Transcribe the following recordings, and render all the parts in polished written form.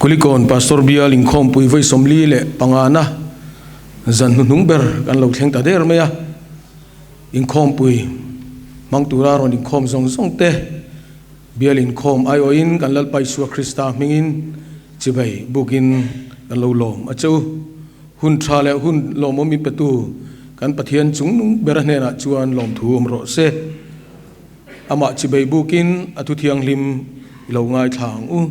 Kulikawn Pastor Bial inkhawmpui vawi 45 na zan hnuhnung ber kan lo thleng ta der mai a. Inkhawmpui hmang tura rawn inkhawm zawng zawng te Bial inkhawm aiawhin kan Lalpa Isua Krista hmingin chibai bukin kan lo lawm a che u. Hun tha leh hun lawmawm in petu kan Pathian chungnung bera hnenah chuan lawmthu awm rawh se. Amah chibai bukin a thu thianghlim i lo ngaithla ang u.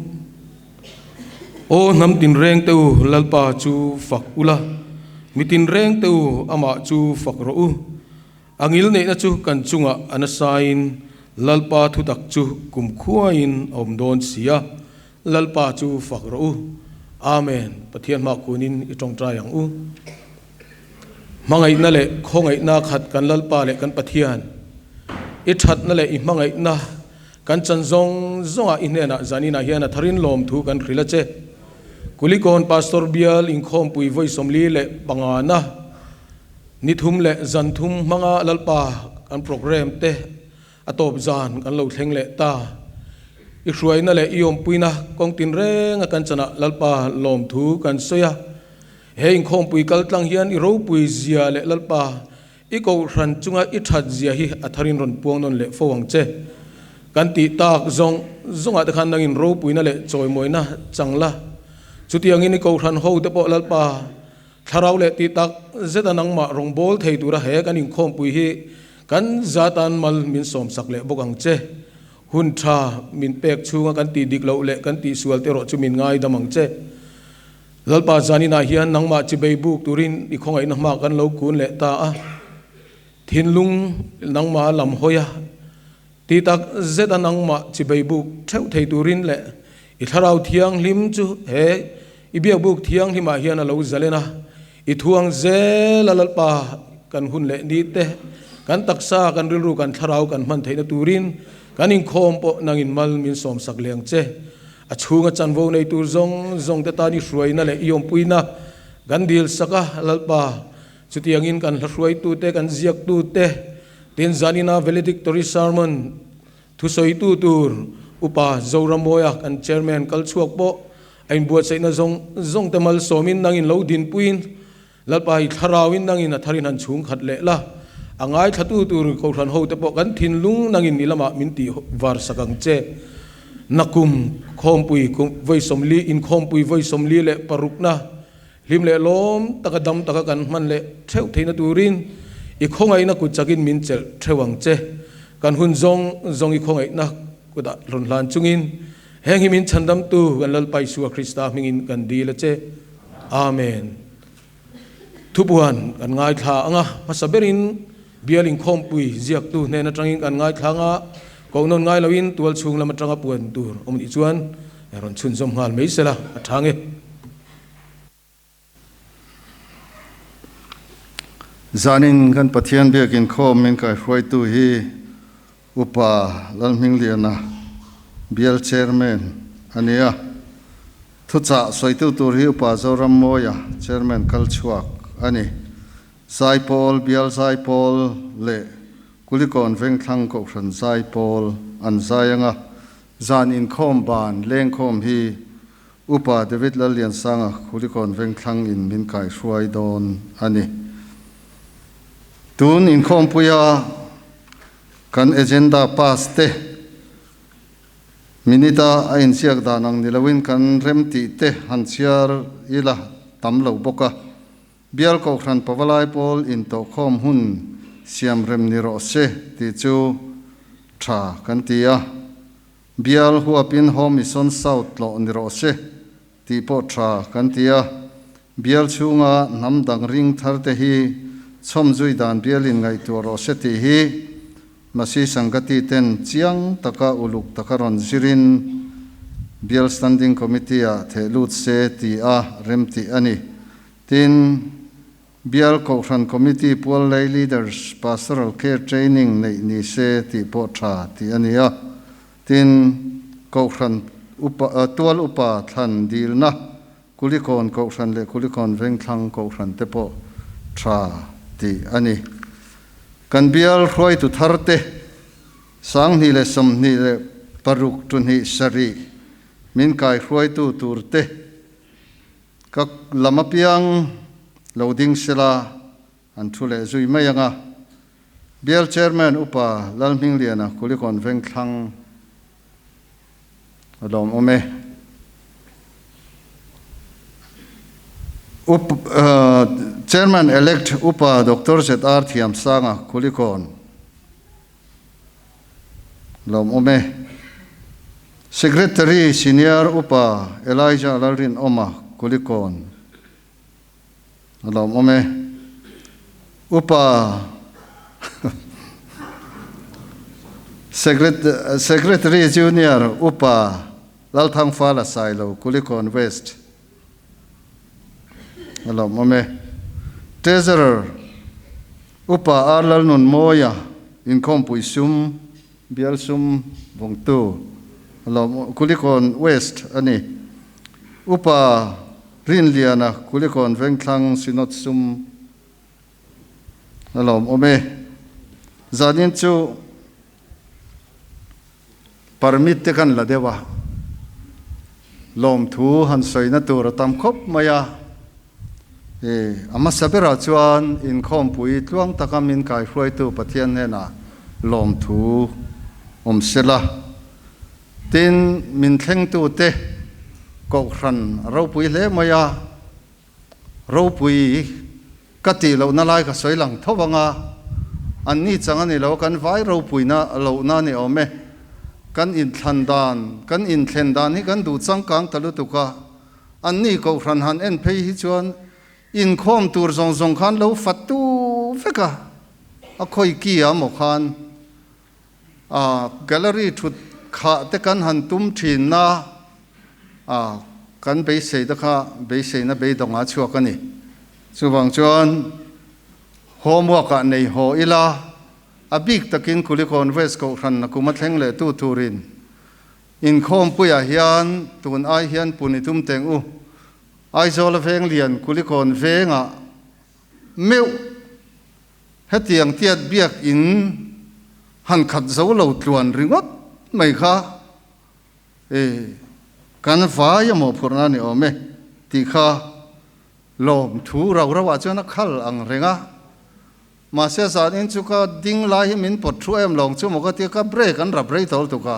Aw hnam tinreng te u, Lalpa chu fak ula, mi tinreng te u, amah chu fak rawh u. A ngil neihna chu kan chungah a nasain Lalpa thutak chu kumkhuain a awm dawn si a, Lalpa chu fak rawh u. Amen. Pathian hmah kunin i tawngtai ang u. Hmangaihna leh khawngaihna khat kan Lalpa leh kan Pathian, i thatna leh i hmangaihna kan chan zawng zawngah i hnenah zaninah hian a tharin lawmthu kan hrilh a che. Kulikawn Pastor Bial inkhawmpui vawi 45 na ni thum leh zan thum hmanga Lalpa kan program te a tawp zan kan lo thleng leh ta. I hruaina leh i awmpuina kawng tinrenga kan chanah Lalpa lawmthu kan sawi a. He inkhawmpui kal tlang hian i ropui zia leh Lalpa, i kohhran chunga i that zia hi a tharin rawn puang nawn leh fo ang che. Kan tih tak zawng zawngah te khan nangin ropuina leh chawimawina chang la. Chutiangin i kohhran ho te pawh Lalpa, thlarau leh tih tak zeta nangmah rawngbâwl thei tura he kan inkhawmpui hi kan zatan mal min sawmsak leh bawk ang che. Hun tha min pek chhunga kan tih dik loh leh kan tihsual te erawh chu min ngaidam ang che. Lalpa zaninah hian nangmah chibei buk turin i khawngaihna hma kan lo kun leh ta a, thinlung nangmah lam hawi a, ti tak zet a nangmah chibei buk theuh thei turin leh i thlarau thianghlim chu he i biakbuk thianghlimah hian a lo zalen a, i thuang zel a Lalpa kan hun leh ni te, kan taksa, kan rilru, kan thlarau kan hman theihna turin kan inkhawm pawh nangin mal min sawmsak leng che. A chhunga chanvo nei tur zawng zawng te tan i hruaina leh i awmpuina kan dil sak a, Lalpa, chutiangin kan hla hruaitute, kan ziaktute, tin zanina valedictory sermon thusawitu tur Upa Zoramawia kan chairman kal chhuak pawh a inbuatsaihna zawng zawng te malsawmin nangin lo dinpuiin Lalpa hi thlarauin nangin a tharin han chhung khat leh la, a ngaithlatu tur Kohhran hote pawh kan thinlung nangin i lamah min tih var sak ang che. Nakum khawmpui vawi 40, inkhawmpui vawi 46 na hlim leh lawm taka dam taka kan hman leh theuh theihna turin i khawngaihna kut chakin min chelh theuh ang che. Kan hun zawng zawng i khawngaihna kutah rawn hlan chungin heng hi min chhandamtu kan Lalpa Isua Krista hmingin kan dil a che. Amen. Thupuan kan ngaithla ang a, hmasa berin Bial inkhawmpui ziaktu hnen atangin kan ngaithla ang a, kohnawn ngai loin tual chhung lam atanga puan tur awm nih chuan rawn chhunzawm nghal mai sela a tha nge. Zanin kan Pathian biak inkhawm min kaihruaitu hi Upa Lalhmingliana, Bial Chairman a ni a. Thuchah sawitu tur hi Upa Zorammawia, Chairman kal chhuak a ni. Zaipawl, Bial Zaipawl leh Kulikawn Vengthlang Kohhran Zaipawl an zai ang a. Zan inkhawm ban lengkhawm hi Upa David Lalliansanga Kulikawn Vengthlang in min kaihruai dawn a ni. Tun inkhawmpuia Kan agenda pass te minute a a inziak dan ang ni loin kan rem tih te han chhiar ila tam lo bawk a. Bial Kohhran Pavalai pawl intawhkhawm hun siam rem ni rawh se tih chu tha kan ti a. Bial huapin Home Mission South tlawh ni rawh se tih pawh tha kan ti a. Bial chhunga hnam dang ring thar te hi chhawmzui dan bialin ngaihtuah rawh se tih hi Masi Sangati ten chiang taka uluk taka rawn zirin Bial Standing Committee ah theh lut se ti a remtih a ni. Tin, Bial Kohhran Committee pual Lay Leaders Pastoral Care Training neih ni se tih pawh tha tih a ni a. Tin, Kohhran upa, tual upa thlan dilna Kulikawn Kohhran leh Kulikawn Vengthlang Kohhran te pawh tha tih a ni. Kan bial hruaitu thar te, 2026 27. Min kaihruaitu turte ka lam apiang lo ding sela an thu leh zui mai ang a. Bial Chairman Upa Lalhmingliana Kulikawn Vengthlang a lawmawm e. Up Chairman Elect Upa Doctor ZR Thiamsanga Kulikawn lawmawm e. Secretary Senior Upa Elijah Lalrinawma Kulikawn A lawmawm e. Upa Secretary Junior Upa Lalthangfala Sailo, Kulikawn West. A lawmawm e. Treasurer Upa R Lalnunmawia, Inkhawmpui sum, Bial sum vawngtu, a lawmawm, Kulikawn West a ni. Upa Rinliana Kulikawn Vengthlang Synod sum a lawmawm e. Zanin chu permit te kan la deuh a, lawmthu han sawina tur a tam khawp mai a. E, a hmasa berah chuan inkhawmpui tluang taka min kaihruaitu Pathian hnenah lawmthu awm sela. Tin, min thlengtute Kohhran a ropui hle mai a, ropui ka tih lohna lai ka sawi lang tho vang a, an ni chang a ni lo, kan vai ropuina lohna a ni awm e. Kan inthlan dan, kan inthlen dan hi kan duh changkang ta lutuk a, an ni Kohhran han en phei hi chuan inkhawm tur zawng zawng khan lo fat tu vek a, a khawi ki a maw khan. A gallery thut khah te kan han tum thin na a kan beisei te kha beiseina beidawng ah chhuak a ni. Chuvang chuan homework ah nei haw ila a bik takin Kulikawn West Kohhran a kum a thleng leh tu turin inkhawmpuiah hian tun ai hian pun i tum teng u. Aizawl a veng lian Kulikawn vengah meuh Hetiang tiat biak in han khat zo lo tluan ringawt mai kha e kan vai a mawhphurhna a ni awm e tih kha lawm thu rau rau ah chuan a khal ang reng a. Mahse zan in chu ka ding lai hi min pawt thu em lawng chu maw ka tia ka break an rap rei tawh lutuk a.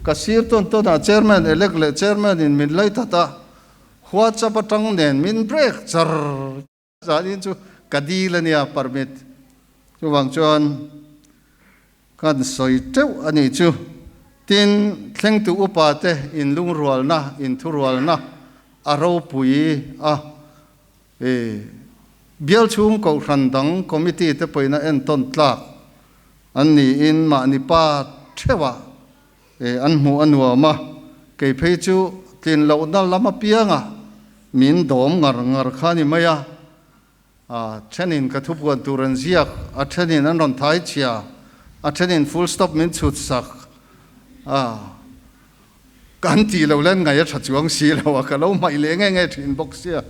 Ka sir tawn tawn ah chairman elect leh chairman in min lei that a, whatsapp atang nen min break char. Zanin chu ka dil a nia permit chuvang chuan kan sawi teuh a nih chu. Tin, thlengtu upa te inlungrualna, inthurualna a ropui a, i bial chhung kohhran dang committee te pawhin a entawn tlak an niin mahni pa theuhah an hmuh a nuam a, kei phei chu tlin lohna lam apianga min dawm ngar ngar kha a ni mai a, a thenin ka thupuan tur an ziak, a thenin an rawn thai chhia, a thenin full stop min chhut sak a, kan tih loh len ngaih a tha chuang si lo a, ka lo hmaih leh nge nge thin bawk sia,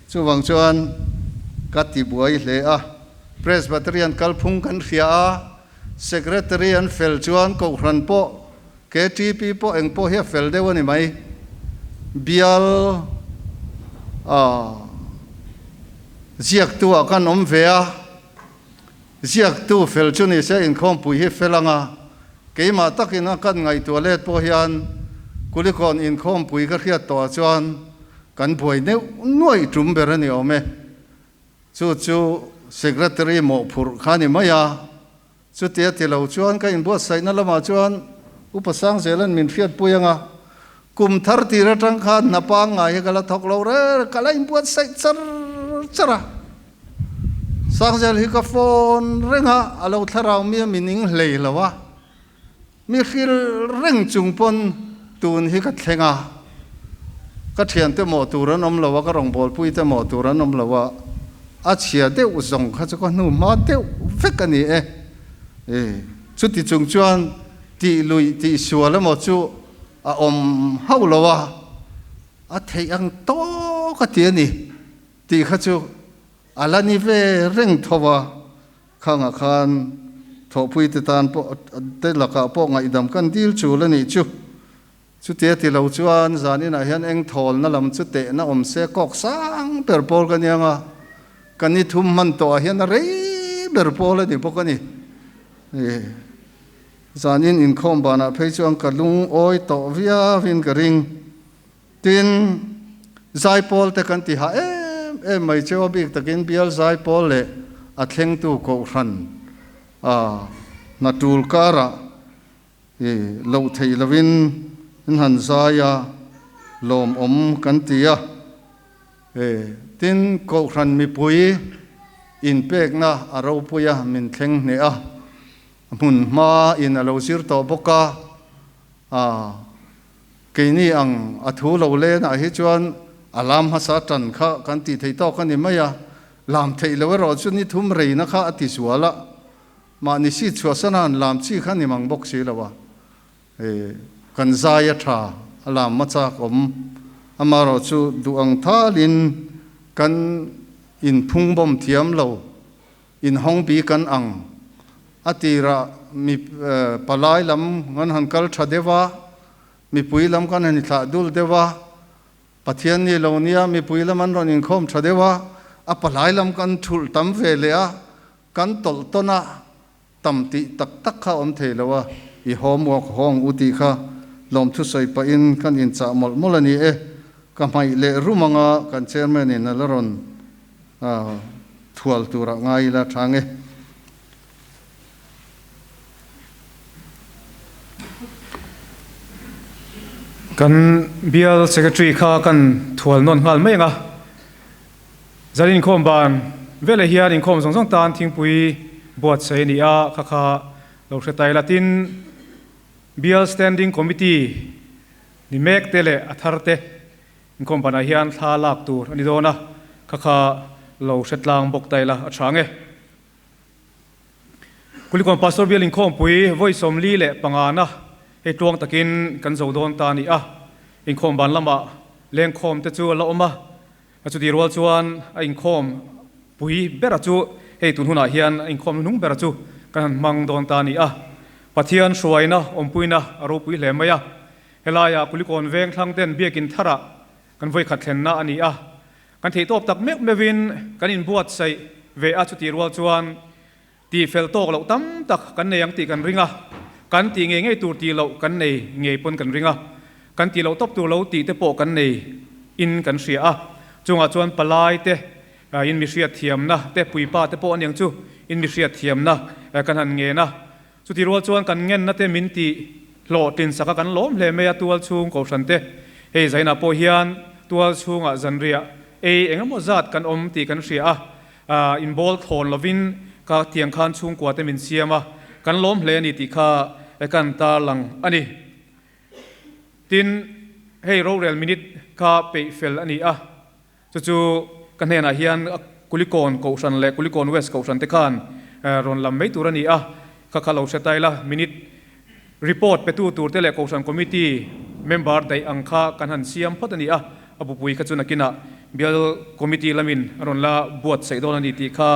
chuvang chuan ka ti buai hle a, Presbyterian kalphung kan hria a, Secretary an fel chuan Kohhran pawh, KTP pawh eng pawh hi a fel deuh a ni mai. Bial a ziaktu ah kan awm ve a, ziaktu fel chu ni se inkhawmpui hi fel ang a, keimah takin a kan ngaihtuah let pawh hian Kulikawn inkhawmpui ka hriat tawh ah chuan kan buai neuh nuaih tum ber a ni awm e. Chu chu Secretary mawhphurh kha ni mai a, chutia ti lo chuan ka inbuatsaihna lamah chuan Upa Sangzela'n min hriatpui ang a, kum thar tir atang khan hna pangngai hi ka la thawk lo reng, ka la inbuatsaih char char a. Sangzel hi ka phone reng a, a lo thlarau mi a mi ning hlei lo a, Mi hril reng chung pawn tun hi ka thleng a, ka thiante mawh tur an awm lo a, ka rawngbawlpui te mawh tur an awm lo a, a chhia deuh zawng kha chu ka hnu hma deuh vek a ni e. E, chuti chung chuan tih luih tih sual emaw chu a awm hauh lo a, a theih ang tawk a ti a ni tih kha chu a la ni ve reng tho a. Khangah khan thawhpui te tan pawh te lakah pawh ngaihdam kan dil chul a nih chu. Chutia ti lo chuan zaninah hian eng thawlna lam chu tehna awm se kawk sang ber pawl ka nia nga, ka ni thum hman tawhah hian a rei ber pawl a ni bawk a ni. Zanin inkhawm banah phei chuan ka lungawi tawh viauin ka ring. Tin, zaipawl te kan ti hah em em mai cheu a bik takin bial zaipawl leh a thlengtu kohhran a hna tul karah i loh theih lovin in han zai a lawmawm kan ti a. Tin, kohhran mipui inpekna a ropui a min thleng hneh a, hmun hma in a lo zir tawh bawk a, a. Keini ang a thu lo lenah hi chuan a lam hmasa tan kha kan tih theih tawk a ni mai a, lam theih lo erawh chu ni thum reina kha a ti zual a, mahni seat chhuahsana han lam chi kha ni mang bawk si lo a, kan zai a tha, a lam hmachak awm, amaherawh chu duh ang thalin kan inphung bawm thiam lo. Inhawng bi kan ang. A tirah mi palai lam kan han kal tha deuh a, mipui lam kan han ithlah dul deuh a, Pathian ni lo nia mipui lam an rawn inkhawm tha deuh a, a palai lam kan thulh tam ve leh a, kan tawlh tawn a, tam tih tak tak kha awm thei lo a, i homework hawng u tih kha lawmthu sawi pahin kan inchah mawlh mawlh a ni e. Ka hmaih leh rum anga kan chairman in a la rawn Thual turah ngai ila tha nge. Kan bial secretary kha kan thual nawn nghal mai ang a, zan inkhawm ban veleh hian inkhawm zawng zawng tan thingpui buatsaih a ni a, kha kha lo hre ta ila. Tin, bial standing committee ni mek te leh a thar te Inkhawm banah hian thla lak tur a ni dawn a, kha kha lo hre tlang bawk ta ila a tha nge. Kulikawn Pastor Bial inkhawmpui vawi 45 na hei tluang takin kan zo dawn ta a ni a, inkhawm ban lamah lengkhawm te chu a la awm a, chuti rual chuan a inkhawm pui bera chu hei tun hunah hian a inkhawm hnuhnung bera chu kan han hmang dawn ta a ni a, Pathian hruaina awmpuina a ropui hle mai a. Helaiah Kulikawn veng thlang ten biakin tharah kan vawikhat thlenna a ni a, kan theihtawp tak meuh meuhin kan inbuatsaih ve a, chutih rual chuan tih fel tawk loh tam tak kan nei ang tih kan ring a, kan tih ngei ngei tur tih loh kan nei ngei pawn kan ring a, kan tih loh tawp tur lo tih te pawh kan nei in kan hria a, chungah chuan palai te in mi hriatthiamna te puipa te pawh aniang chu in mi hriatthiamna kan han ngen a. Chuti rual chuan kan ngenna te min tih hlawhtlin sak a kan lawm hle mai a, tual chhung kohhran te hei zainah pawh hian tual chhungah zanriah ei eng emaw zat kan awm tih kan hria a, inbawl thlawn lovin ka tiang khan chhungkua te min siam a, kan lawm hle a ni tih kha kan tarlang a ni. Tin, hei rorel minute kha peih fel a ni a. Chu chu ka hnenah hian Kulikawn Kohhran leh Kulikawn West Kohhran te khan rawn lam mai tur a ni a, kha kha lo hre ta ila, minute report petu tur te leh Kohhran Committee member daih ang kha kan han siam phawt a ni a, a bupui kha chu nakinah Bial Committee lamin a rawn la buatsaih dawn a ni tih kha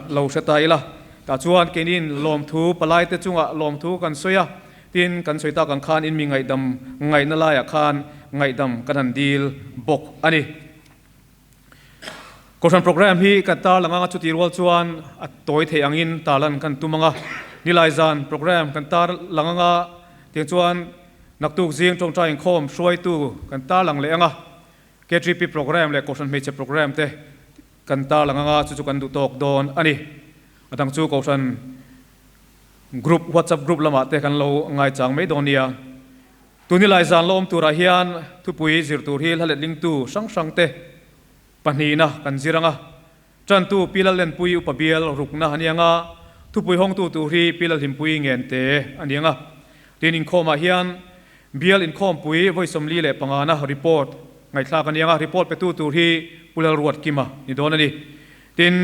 lo hre ta ila. Tah chuan keiniin lawmthu palaite chungah lawmthu kan sawi a. Tin, kan sawi tak ang khan in mi ngaihdam ngaihna laiah khan ngaihdam kan han dil bawk a ni. Kohhran program hi kan tarlang anga chuti rual chuan a tawi theih angin tarlan kan tum anga, nilai zan program kan tarlang anga tiang chuan naktuk zing tawngtai inkhawm hruaitu kan tarlang leh anga, KTP program leh Kohhran hmeichhe program te kan tarlang anga chu chu kan duh tawk dawn a ni. A dang chu Kohhran Group WhatsApp group lamah te kan lo ngaichang mai dawn nia. Tuni lai zan la awm turah hian thupui zir tur hi hla letlingtu hrang hrang te pahnihna kan zir ang a. Tantu Pi Lallenpui Upa Bial rukna a ni ang a, thupui hawngtu tur hi Pi Lalhlimpui Ngente a ni ang a. Tin inkhawmah hian Bial inkhawmpui vawi 45 na report ngaihthlak a ni ang a, report petu tur hi Pu Lalruatkima ni dawn a ni. Tin.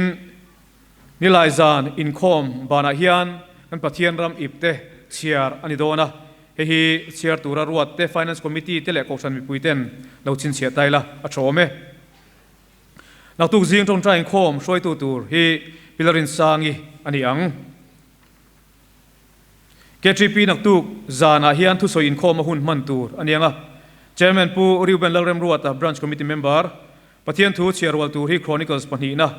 Nilai zan inkhawm banah hian kan Pathian ram ip te chhiar a ni dawn a, hei hi chhiar tura ruat te Finance Committee te leh Kohhran mipui ten lo chhinchhiah ta ila a tha awm e. Naktuk zing tawngtai inkhawm hruaitu tur hi Pilarin Sangi a ni ang. KTP naktuk zanah hian thusawi inkhawm a hun hman tur a niang a. Chairman Pu Reuben Lalremruata, Branch Committee Member, Pathian thu chhiarrual tur hi Chronicles pahnihna,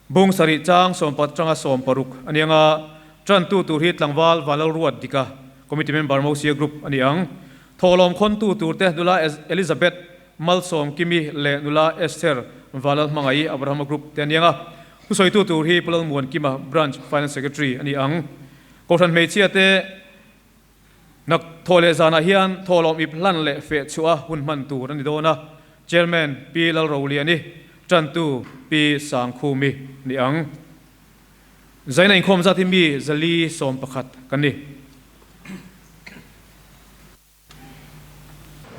Bung sarih chang sawmpat atanga sawmparuk a niang a, tantu tur hi tlangval Vanlalruat Dika, Committee Member Mosia Group a ni ang. Thawhlawm khawntu turte nula Elizabeth Malsawmkimi leh nula Esther Vanlalhmangaih Abrahama Group te a niang a, thusawitu tur hi Pu Lalmuankima, Branch Finance Secretary a ni ang. Kohhran hmeichhia te Nak thaw leh zanah hian thawhlawm ip hlan leh feh chhuah a hun hman tur a ni dawn a, Chairman Pi Lalroliani, Tantu Pi Sangkhumi ni ang. Zaina inkhawm zat hi mi zali 11 kan ni.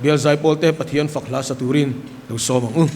Bial Zaipawlte Pathian fak hla sa turin lo sawm ang u.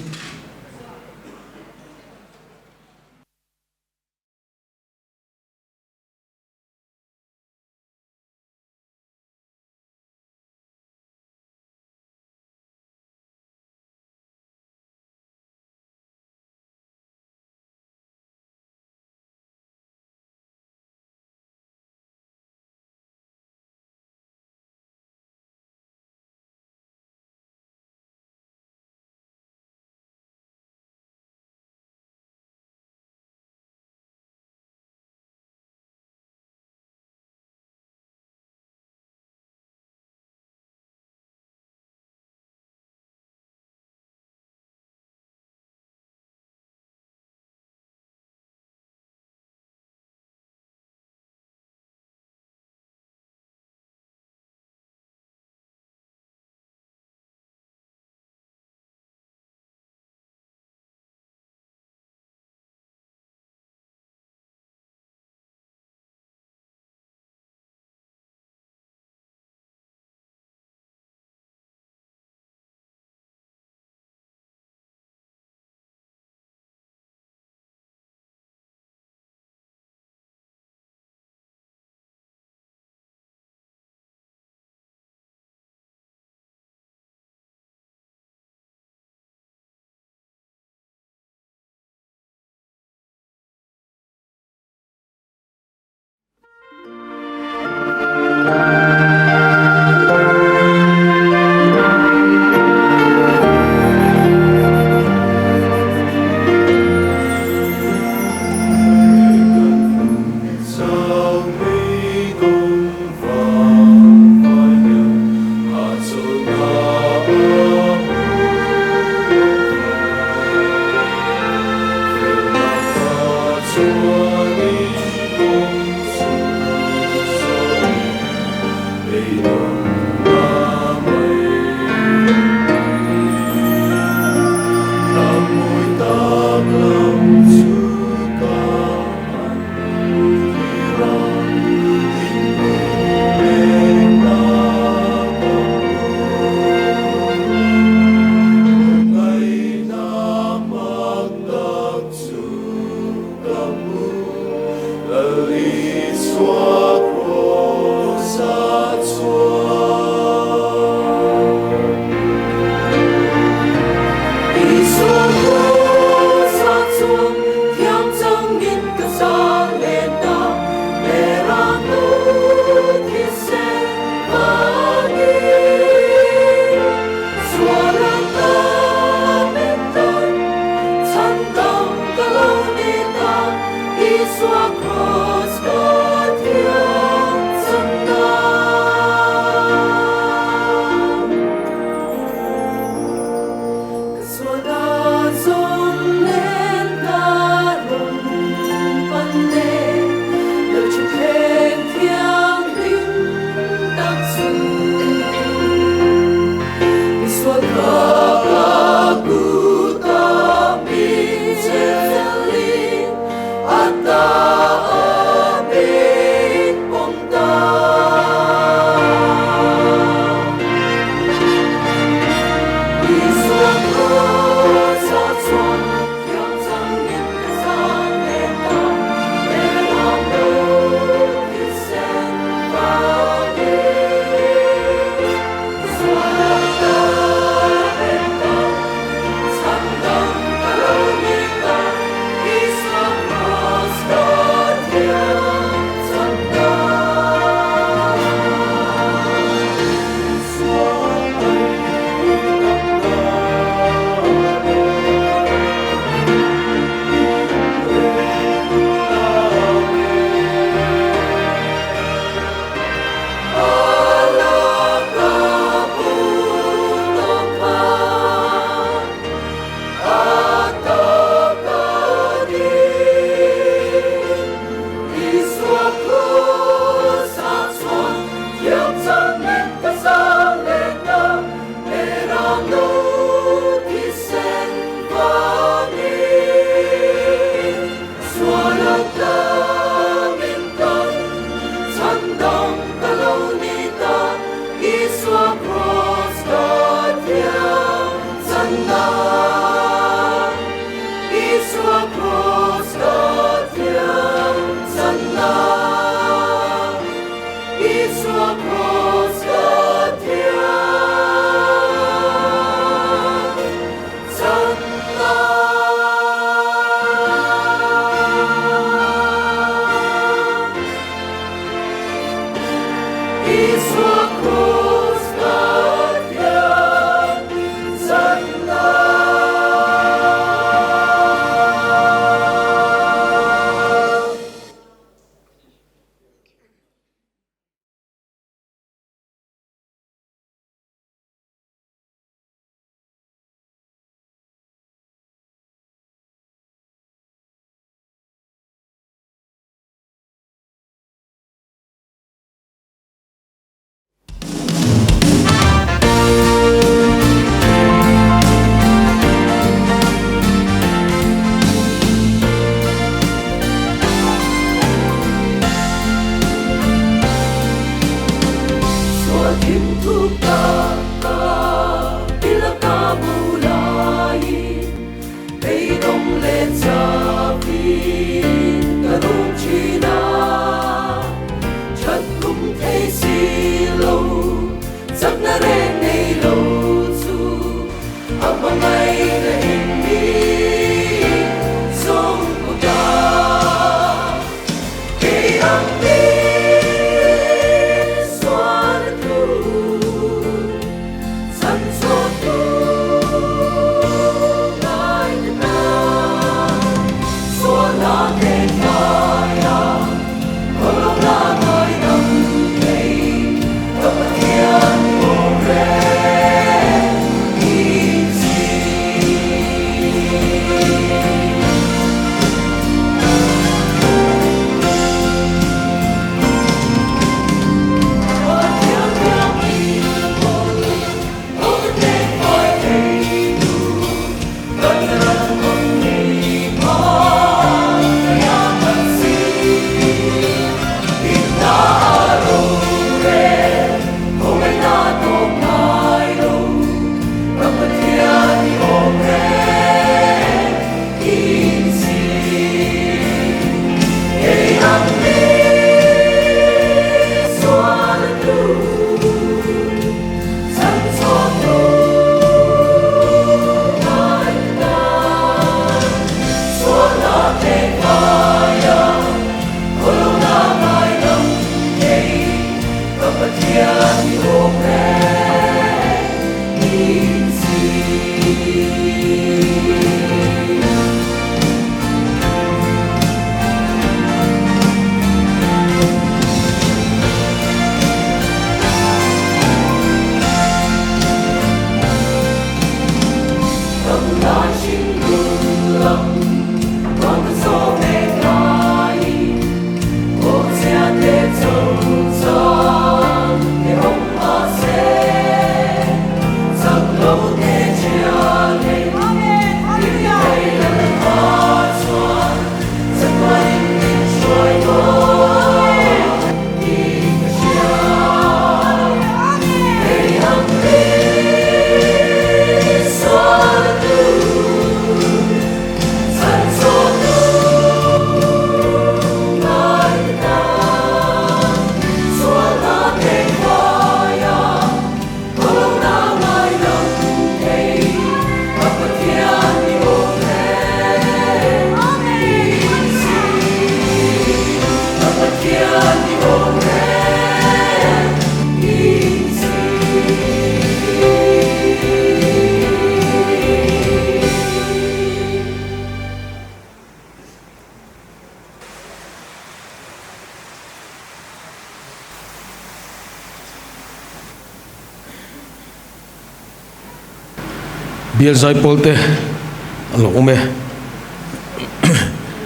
Bial zaipawl te an lo awm e.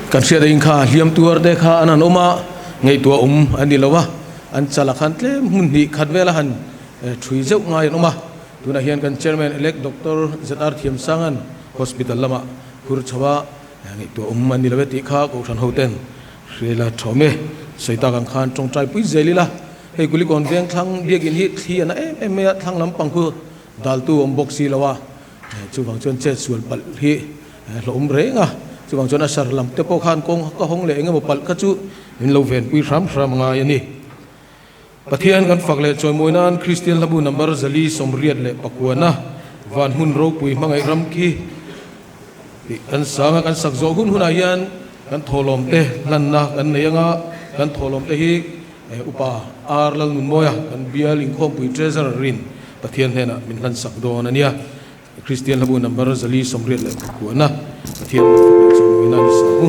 Kan hriat ahin kha hliam tuar te kha an han awm a, ngaihtuah awm a ni lo a, an chala khan tlem hmun hnih khat vela han thui zeuh ngai an awm a. Tunah hian kan Chairman Elect Doctor ZR Thiamsanga'n Hospital lamah phur chho a, ngaihtuah awm a ni lo e tih kha Kohhran hoten Hrela thawm e, sawi tak ang khan tawngtai pui zel ila, hei Kulikawn veng thlang biakin hi thli a na em em mai a, thlang lampang khu daltu awm bawk si lo a, chuvang chuan chet sual palh hi hlawhawm reng a, chuvang chuan a sar lam te pawh khan kawng ka hawng leh engemaw palh kha chu min lo venpui hram hram a ngai a ni. Pathian kan fak leh chawimawi nan Kristian hlabu number 484 van hmun ropui hmangaih ram khi tih kan sang a, kan sak zawh hun hunah hian kan thawhlawm te hlanna kan nei anga, kan thawhlawm te hi Upa R Lalnunmawia kan bial inkhawmpui Treasurer in Pathian hnenah min hlan sak dawn a nia. Kristian hlabu number 484 Pathian kan fak leh chawimawi nan i sang u.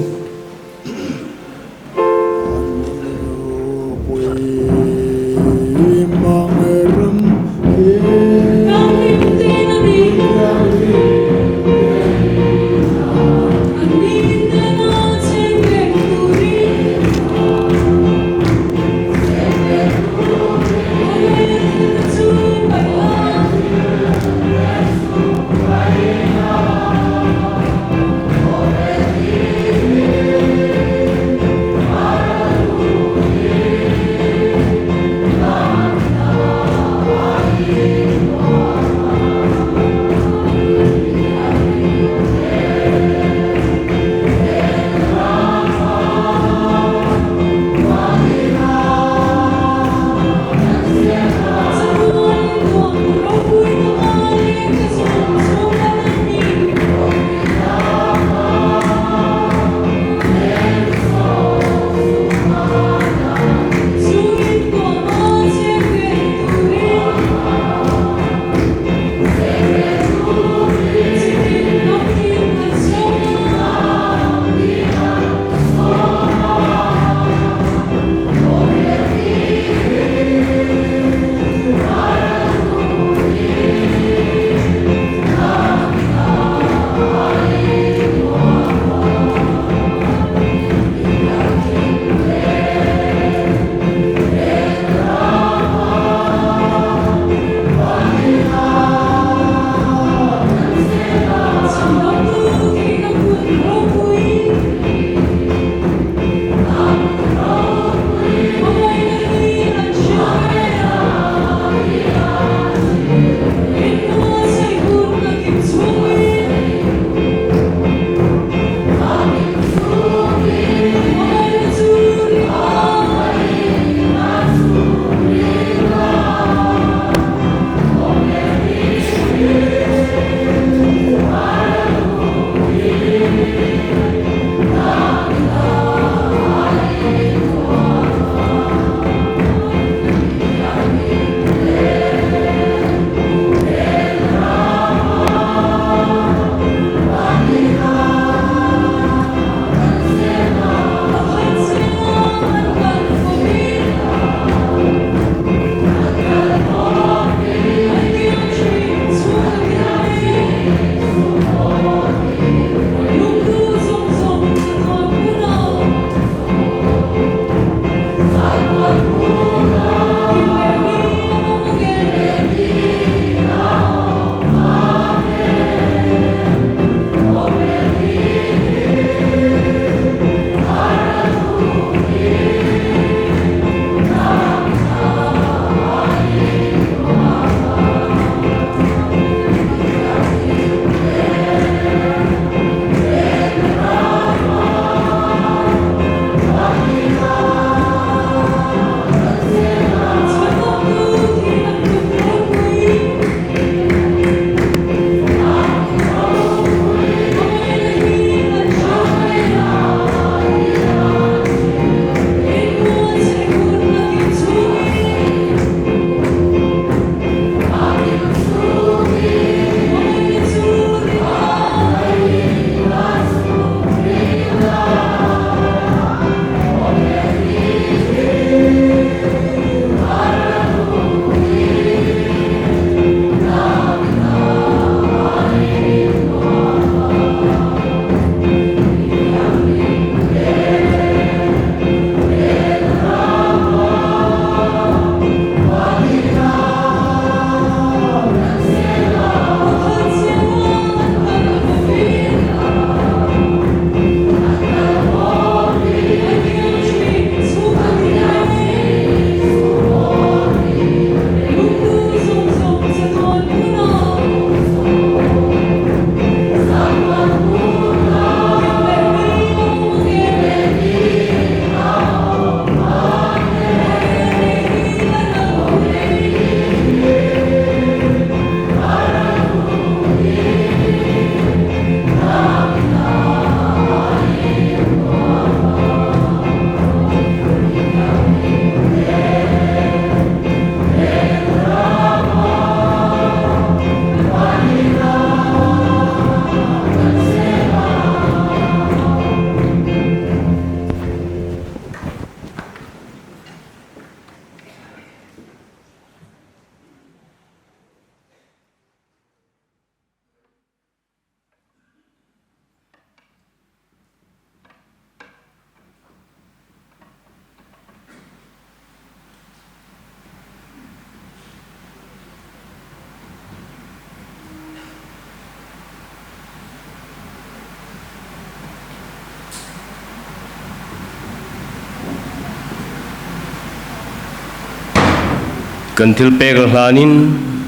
Kan thil pek la hlanin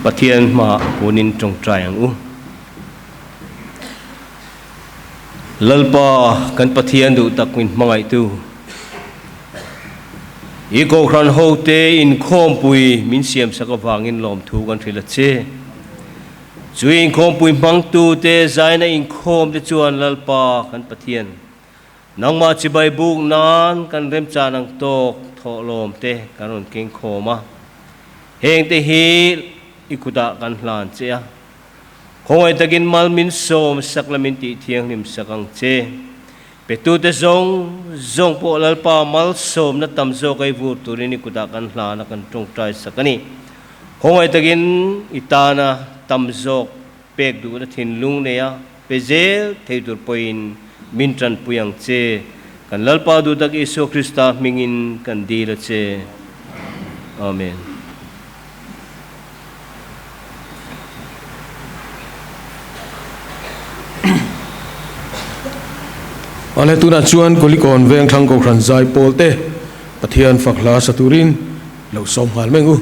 Pathian hmaah kunin tawngtai ang u. Lalpa kan Pathian duh tak min hmangaihtu, i Kohhran hote inkhawmpui min siamsak avangin lawmthu kan hrilh a che. Chu inkhawmpui hmangtute zaina inkhawmte chuan Lalpa kan Pathian, Nangmah chibai buk nan kan remchan ang tawk thawhlawm te kan rawn keng khawm a, heng te hi i kutah kan hlan che a, khawngaih takin mal min sawm sak la min tih thianghlim sak ang che. Petute zawng zawng pawh Lalpa malsawmna tam zawk ei vur turin i kutah kan hlan a kan tawngtai sak a ni. Khawngaih takin i tana tam zawk Pek duhna thinlung neia pe zel thei tur pawhin min tanpui ang che. Kan Lalpa duhtak Isua Krista hmingin kan dil a che. Amen. Awle tunah chuan Kulikawn Vengthlang Kohhran Zaipawl te Pathian fak hla sa turin lo sawm nghal meng u.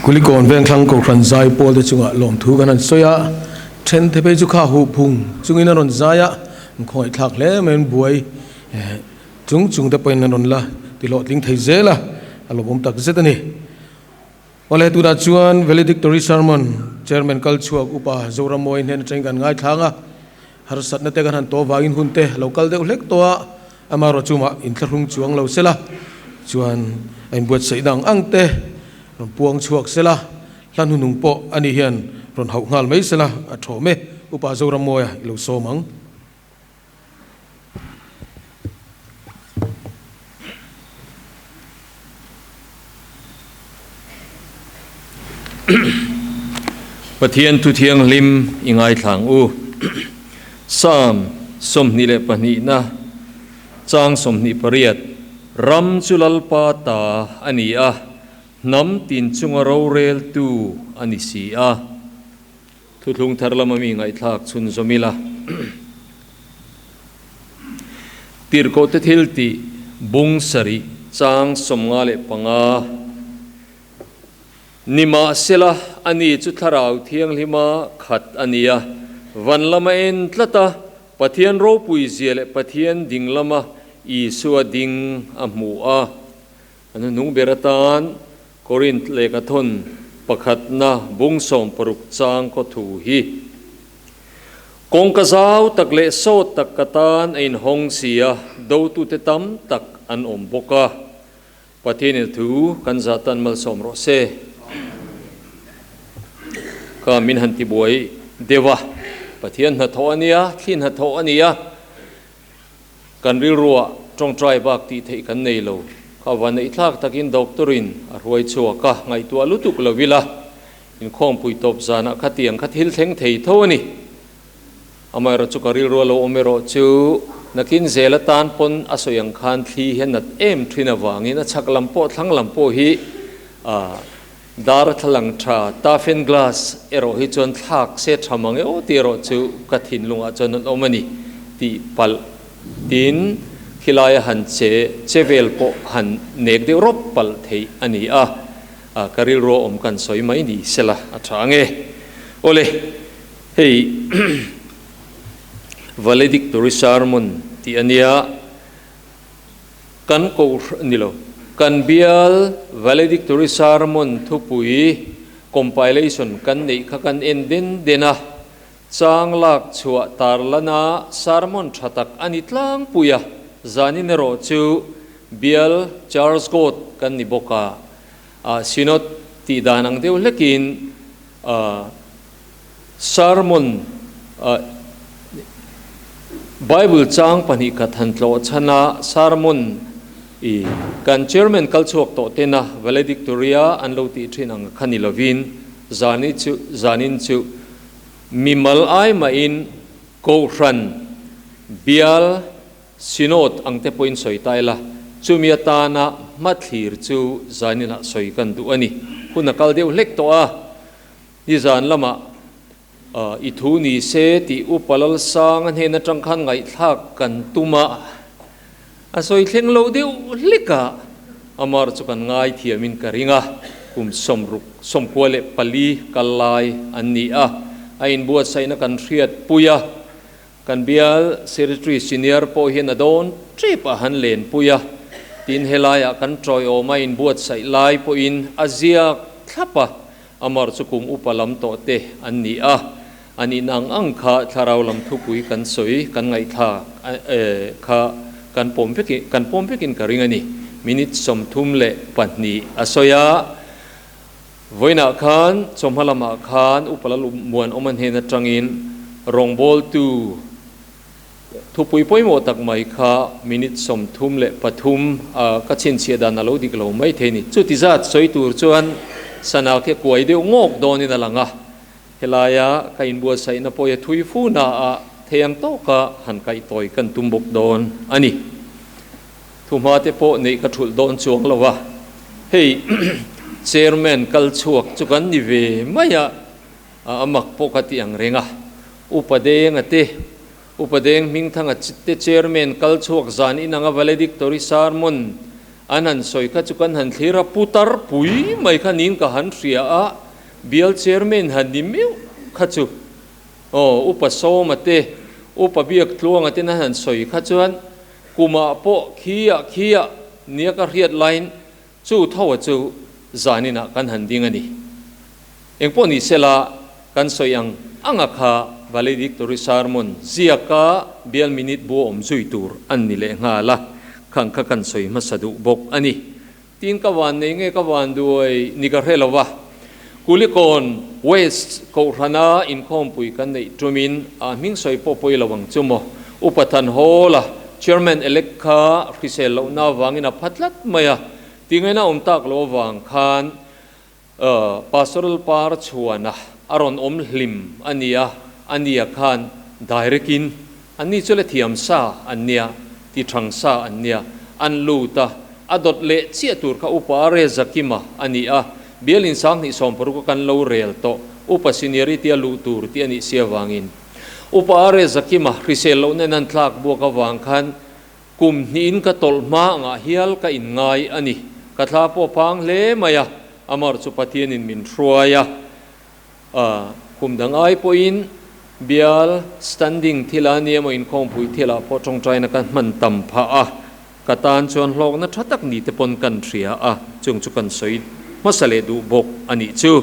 Kulikawn Vengthlang Kohhran zai pawl te chungah lawmthu kan han sawi a, then te phei chu kha huh phung chungin a rawn zai a, an khawngaih thlak hle mai an buai chung chung te pawhin an rawn la ti hlawhtling thei zel a, a lawmawm tak zet a ni. Awle tunah chuan Valedictory Sermon Chairman kal chhuak Upa Zoramawii hnen atangin kan ngaithlang a, harsatna te kan han tawh vangin hun te lo kal deuh hlek tawh a, amaherawh chumah inthlahrung chuang lo sela chuan a inbuatsaih dang ang te rawn puang chhuak sela, hla hnuhnung pawh ani hian rawn hauh nghal mai sela a thawm e, Upa Zoramawia i lo sawm ang. Pathian thu thianghlim i ngaithlang u. Psalm 22na chang 28, Ram chu Lalpa ta a ni a, hnam tin chunga roreltu a ni si a. Thuthlung thar lama mi ngaihthlak chhunzawm ila. Tirhkohte thil tih bung sarih chang 55 Nimahsela, ani chu Thlarau Thianghlima khat a ni a, van lama en tlat a, Pathian ropui zia leh Pathian ding lama Isua ding a hmu a. A hnuhnung ber atan Korinth lehkhathawn pakhatna bung 60 chang khaw thu hi, Kawngka zau tak leh sawt tak ka tan a inhawng si a, dotute tam tak an awm bawk a. Pathianin a thu kan zah tan malsawm rawh se. Kha min han tibuai deuh a, Pathian hnathawh a nia, thli hnathawh a nia. Kan rilruah tawngtai bak tih theih kan nei lo. Kha va neih thlak takin doctor in a hruai chhuak a, ngaihtuah lutuk lo ila, inkhawmpui tawp zanah khatiang kha thil thleng thei tho a ni. Amaherawh chu ka rilrua lo awm erawh chu nakin zel atan pawn a sawi ang khan thli hian nat em thin avangin a chhak lam pawh thlang lam pawh hi dar a thlalang tha tafen glass erawh hi chuan thlak se tha mang e aw tih erawh chu ka thinlungah chuan an awm a ni tih palh tin khilaia han che che vel pawh han nek deuh rawp palh theih a ni a, ka rilrua awm kan sawi mai ni sela a tha ang e. Awle hei valedictory sermon tih a nia. Kan kohhran ni lo, kan bial valedictory sermon thupui compilation kan neih kha kan en den den a, chang lak chhuah tarlana sermon tha tak a ni tlangpui a, zanin erawh chu bial Charles God kan ni bawk a, Synod tih dan ang deuh hlekin Sermon Bible chang pahnih khat han tlawh chhan a, sermon i kan chairman kal chhuak tawh tena valedictory-a an lo tih thin ang kha ni lovin zani chu zanin chu mimal ai mahin kohhran bial synod ang te pawhin sawi ta ila, chumi atana hmathlir chu zaninah sawi kan duh a ni. Hun a kal deuh hlek tawh a. Nizan lamah i thu ni se tih Upa Lalsanga hnen atang khan ngaihthlak kan tum a, a sawi thleng lo deuh hlek a, Amar chu kan ngaithiamin ka ring a, kum 64 94 kal lai an ni a, a inbuatsaihna kan hriatpui a, kan bial Secretary Senior pawh hian a dawn tep a han lenpui a, tin helaiah kan tawiawm a inbuatsaih lai pawhin a ziak thlap a, Amar chu kum upa lam tawh te an ni a, a nihna ang ang kha thlarau lam thupui kan sawi kan ngaihthla kha kan pawm vek kan pawm vekin ka ring a ni. Minute 32 a sawi a, vawiinah khan chawhma lamah khan upa lal Muanawma hnen atangin rawngbawltu Thupui pawimawh tak mai kha minute 33 a ka chhinchhiah dan a lo dik lo mai thei ni. Chuti zat sawi tur chuan sana khi a kuai deuh ngawk dawnin a lang a, helaia ka inbuatsaihna pawh hi a thui fu na a thei ang tawka han kaihtawi kan tum bawk dawn a ni. Thuhma te pawh neih ka thulh dawn chuang lo a, hei chairman kal chhuak chu kan ni ve mai a, a mak pawh ka ti ang reng a, Upa Denga te, Upa Deng Hmingthanga te Chairman kal chhuak zan inanga Valedictory Sermon An han sawi kha chu kan han thlir a, putar pui mai kha niin ka han hria a, bial chairman han ni meuh kha chu aw Upa Sawma te, Upa Biaktluanga ten an han sawi kha chuan kumah pawh khiah khiah nia ka hriat laiin chu tho a chu zaninah kan han ding a ni. Engpawh ni sela kan sawi ang anga kha valedictory sermon ziaka bial minute bu awm zui tur an ni leh nghal a, khang kha kan sawi hmasa duh bawk a ni. Tin ka van nei nge ka van duai ni ka hre lo va, Kulikawn West Kohhrana inkhawmpui kan neih tumin a hming sawi pawh pawi lo ang chu maw. Upa Thanhawla, Chairman elect kha hrisel lohna avangin a pha tlat mai a, tingaina awm tak lo avang khan Pastoral par chhuana a rawn awm hlim a nia, a nia khan direct in an ni chu le thiam sa an nia, ti thang sa an nia, an lut a, a dawt leh chiah tur kha Upa Rezakima a ni a, bial in 2016 a kan lo rel tawh, Upa seniority a luh tur tih a nih si avangin Upa Rezakima hrisel loh nen an tlak buak avang khan Kum hnihin ka tawlh hma angah hial ka inngai a ni. Ka thla pawh phang hle mai a, Amar chu Pathianin min hruai a. Kum dang ai pawhin bial standing thil a nia maw inkhawmpui thilah pawh tawngtaina ka hman tam phah a, ka tan chuan hlawkna tha tak ni te pawn kan hria a, chung chu kan sawi hmasa leh duh bawk a nih chu.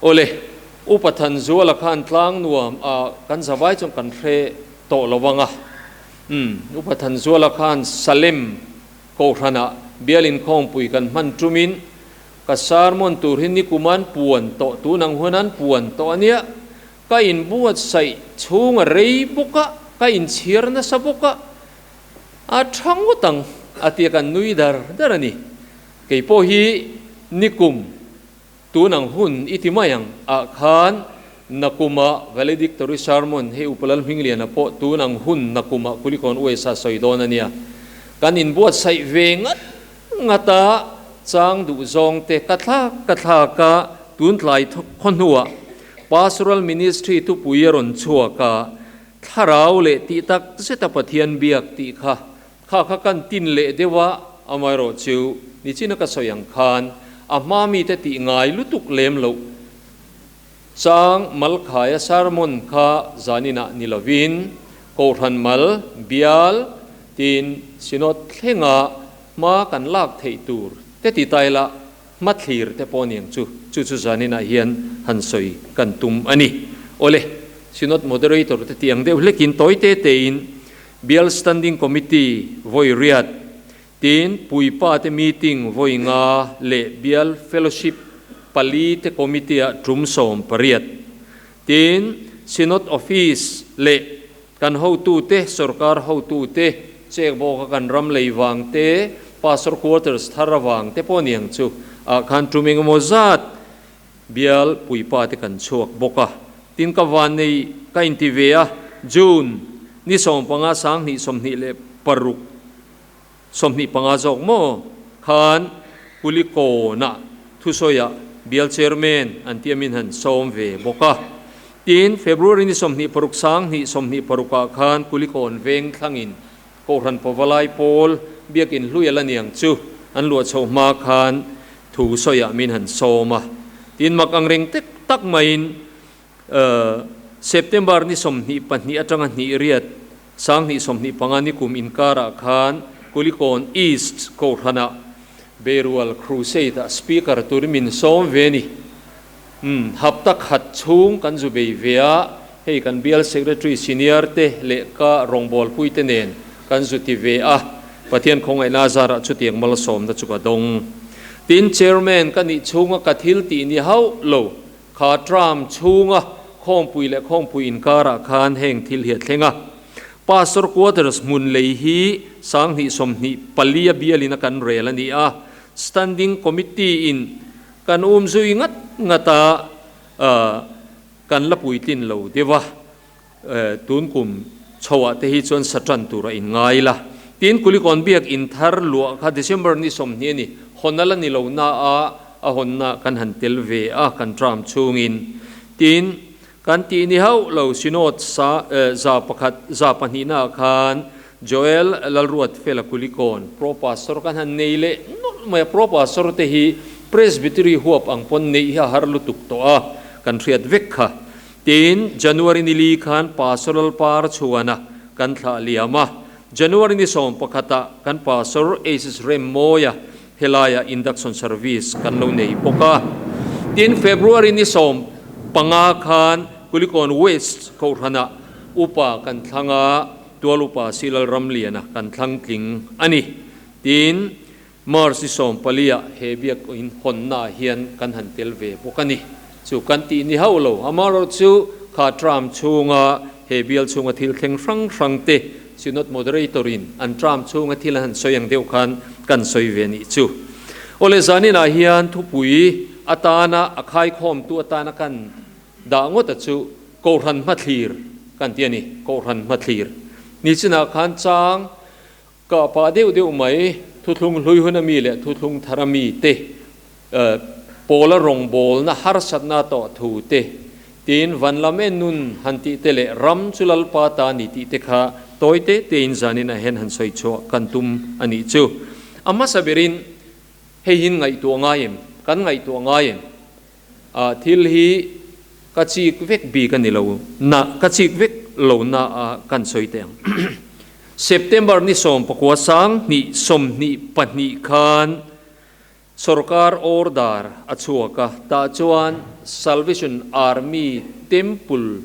Awle, Upa Thanzuala khan tlang nuam a kan zavai chuan kan hre tawh lo ang a. Umm, Upa Thanzuala khan Salem Kohhranah bial inkhawmpui kan hman tumin ka sermon tur hi nikuman puan tawh tun ang hun an puan tawh a nia, ka inbuatsaih chhung a rei bawk a, ka inchhir nasa bawk a, a tha ngawt ang a tia kan nui dar dar a ni. Kei pawh hi nikum Tun ang hun i ti mai ang ah khan nakuma valedictory sermon hei Upalal Hmingliana pawh tun ang hun nakuma Kulikawn USA sawi dawn a nia. Kan inbuatsaih ve ngat ngat a, chang duh zawng te ka thlak ka thlak a, tun tlai khaw hnuah Pastoral Ministry thupui a rawn chhuak a, thlarau leh tih tak zeta Pathian biak tih kha Kha kha kan tin leh deuh a, amaherawh chu nichina ka sawi ang khan a hma mite tih ngai lutuk lem loh chang Malkhaia sermon kha zaninah ni lovin Kohhran mal, bial, tin Synod thlenga hma kan lak theih tur te ti ta ila hmathlir te pawh aniang chu, chu chu zaninah hian han sawi kan tum a ni. Awle, Synod Moderator te tih ang deuh hlekin tawi te tein Bial Standing Committee vawi riat, tin Puipa te meeting vawi nga leh Bial Fellowship pali te committee-ah tum 18, tin Synod Office leh kan hotute, sorkar hotute, checkbook-a kan ram lei vang te, Pastor Quarters thar avang te pawh niang chu ah khan tum engemaw zat Bial puipa te kan chhuak bawk a, tin ka van nei ka inti ve a, June ni 15 2026, 25 zawk maw khan Kulikawnah thusawiah Bial Chairman an tia min han sawm ve bawk a, tin February ni 26 2026 ah khan Kulikawn veng thlangin Kohhran Pavalai pawl Biakin hlui a la niang chu an luah chhoh hma khan thu sawiah min han sawm a. Tin mak ang reng tek tak maiin September ni 22 atanga hnih riat 2025 ni kum inkarah khan Kulikawn East Kohhranah Beirual Crusade-ah Speaker turin min sawm ve ni. Umm, hapta khat chhung kan zu bei ve a, hei kan bial Secretary Senior te leh ka rawngbawlpui te nen kan zu ti ve a, Pathian khawngaihna zarah chutiang malsawmna chu ka dawng. Tin, Chairman ka nih chhunga ka thil tih ni hauh lo, kha term chhunga khawmpui leh khawmpui inkarah khan heng thil hi a thleng a. Pastor Quarters hmun lei hi 2024 a bialin a kan rel a ni a, Standing Committee in Kan um zui ngat ngat a, kan la puitlin lo deuh a, tun kum chhoah te hi chuan sa tan tur a inngai la. Tin, Kulikawn biak in thar luah kha December ni 20 a ni, hawn a la ni lo na a, a hawnna kan han tel ve a, kan tram chhungin. Tin, kan tih ni hauh lo Synod sa za pakhat za pahnihnaah khan Joel Lalruatfela Kulikawn, Pro Pastor kan han nei leh nawlh mai a, Pro Pastor te hi Presbytery huap ang pawn neih hi a har lutuk tawh a, kan hriat vek kha. Tin, January ni li khan Pastor Lalpar chhuana kan thlah liam a, January ni 11 ah kan Pastor Aces Remmawia helaiah induction service kan lo nei bawk a. Tin, February ni 15 khan Kulikawn West Kohhranah upa kan thlang a, Tual upa Silal Ramliana kan thlang tling a ni. Tin, March ni 14 ah he biakinn hawnnaah hian kan han tel ve bawk a ni. Chu kan tih ni hauh lo. Amaherawhchu kha term chhunga he bial chhunga thil thleng hrang hrang te Synod Moderator in an term chhunga thil an han sawi ang deuh khan kan sawi ve nih chu. Awle zaninah hian thupui atana a khaikhawmtu atana kan dah ngawta chu Kohhran hmathlir kan ti a ni, Kohhran hmathlir. Nichinah khan chang Kah pah deuh deuh mai, thuthlung hlui hun ami leh thuthlung thar ami te, pawla rawngbawlna harsatna tawh thu te, tiin van lam en nun han tih te leh ram chu Lalpa ta ni tih te kha tawi te tein zanin ah hian han sawi chhuah kan tum a nih chu. A hmasa berin hei hin ngaihtuah ngai em? Kan ngaihtuah ngai em? A thil hi ka chik vek bik a ni lo na, ka chik vek lo na a kan sawi teh ang. September ni 19 22 khan sorkar order a chhuak a, tah chuan Salvation Army Temple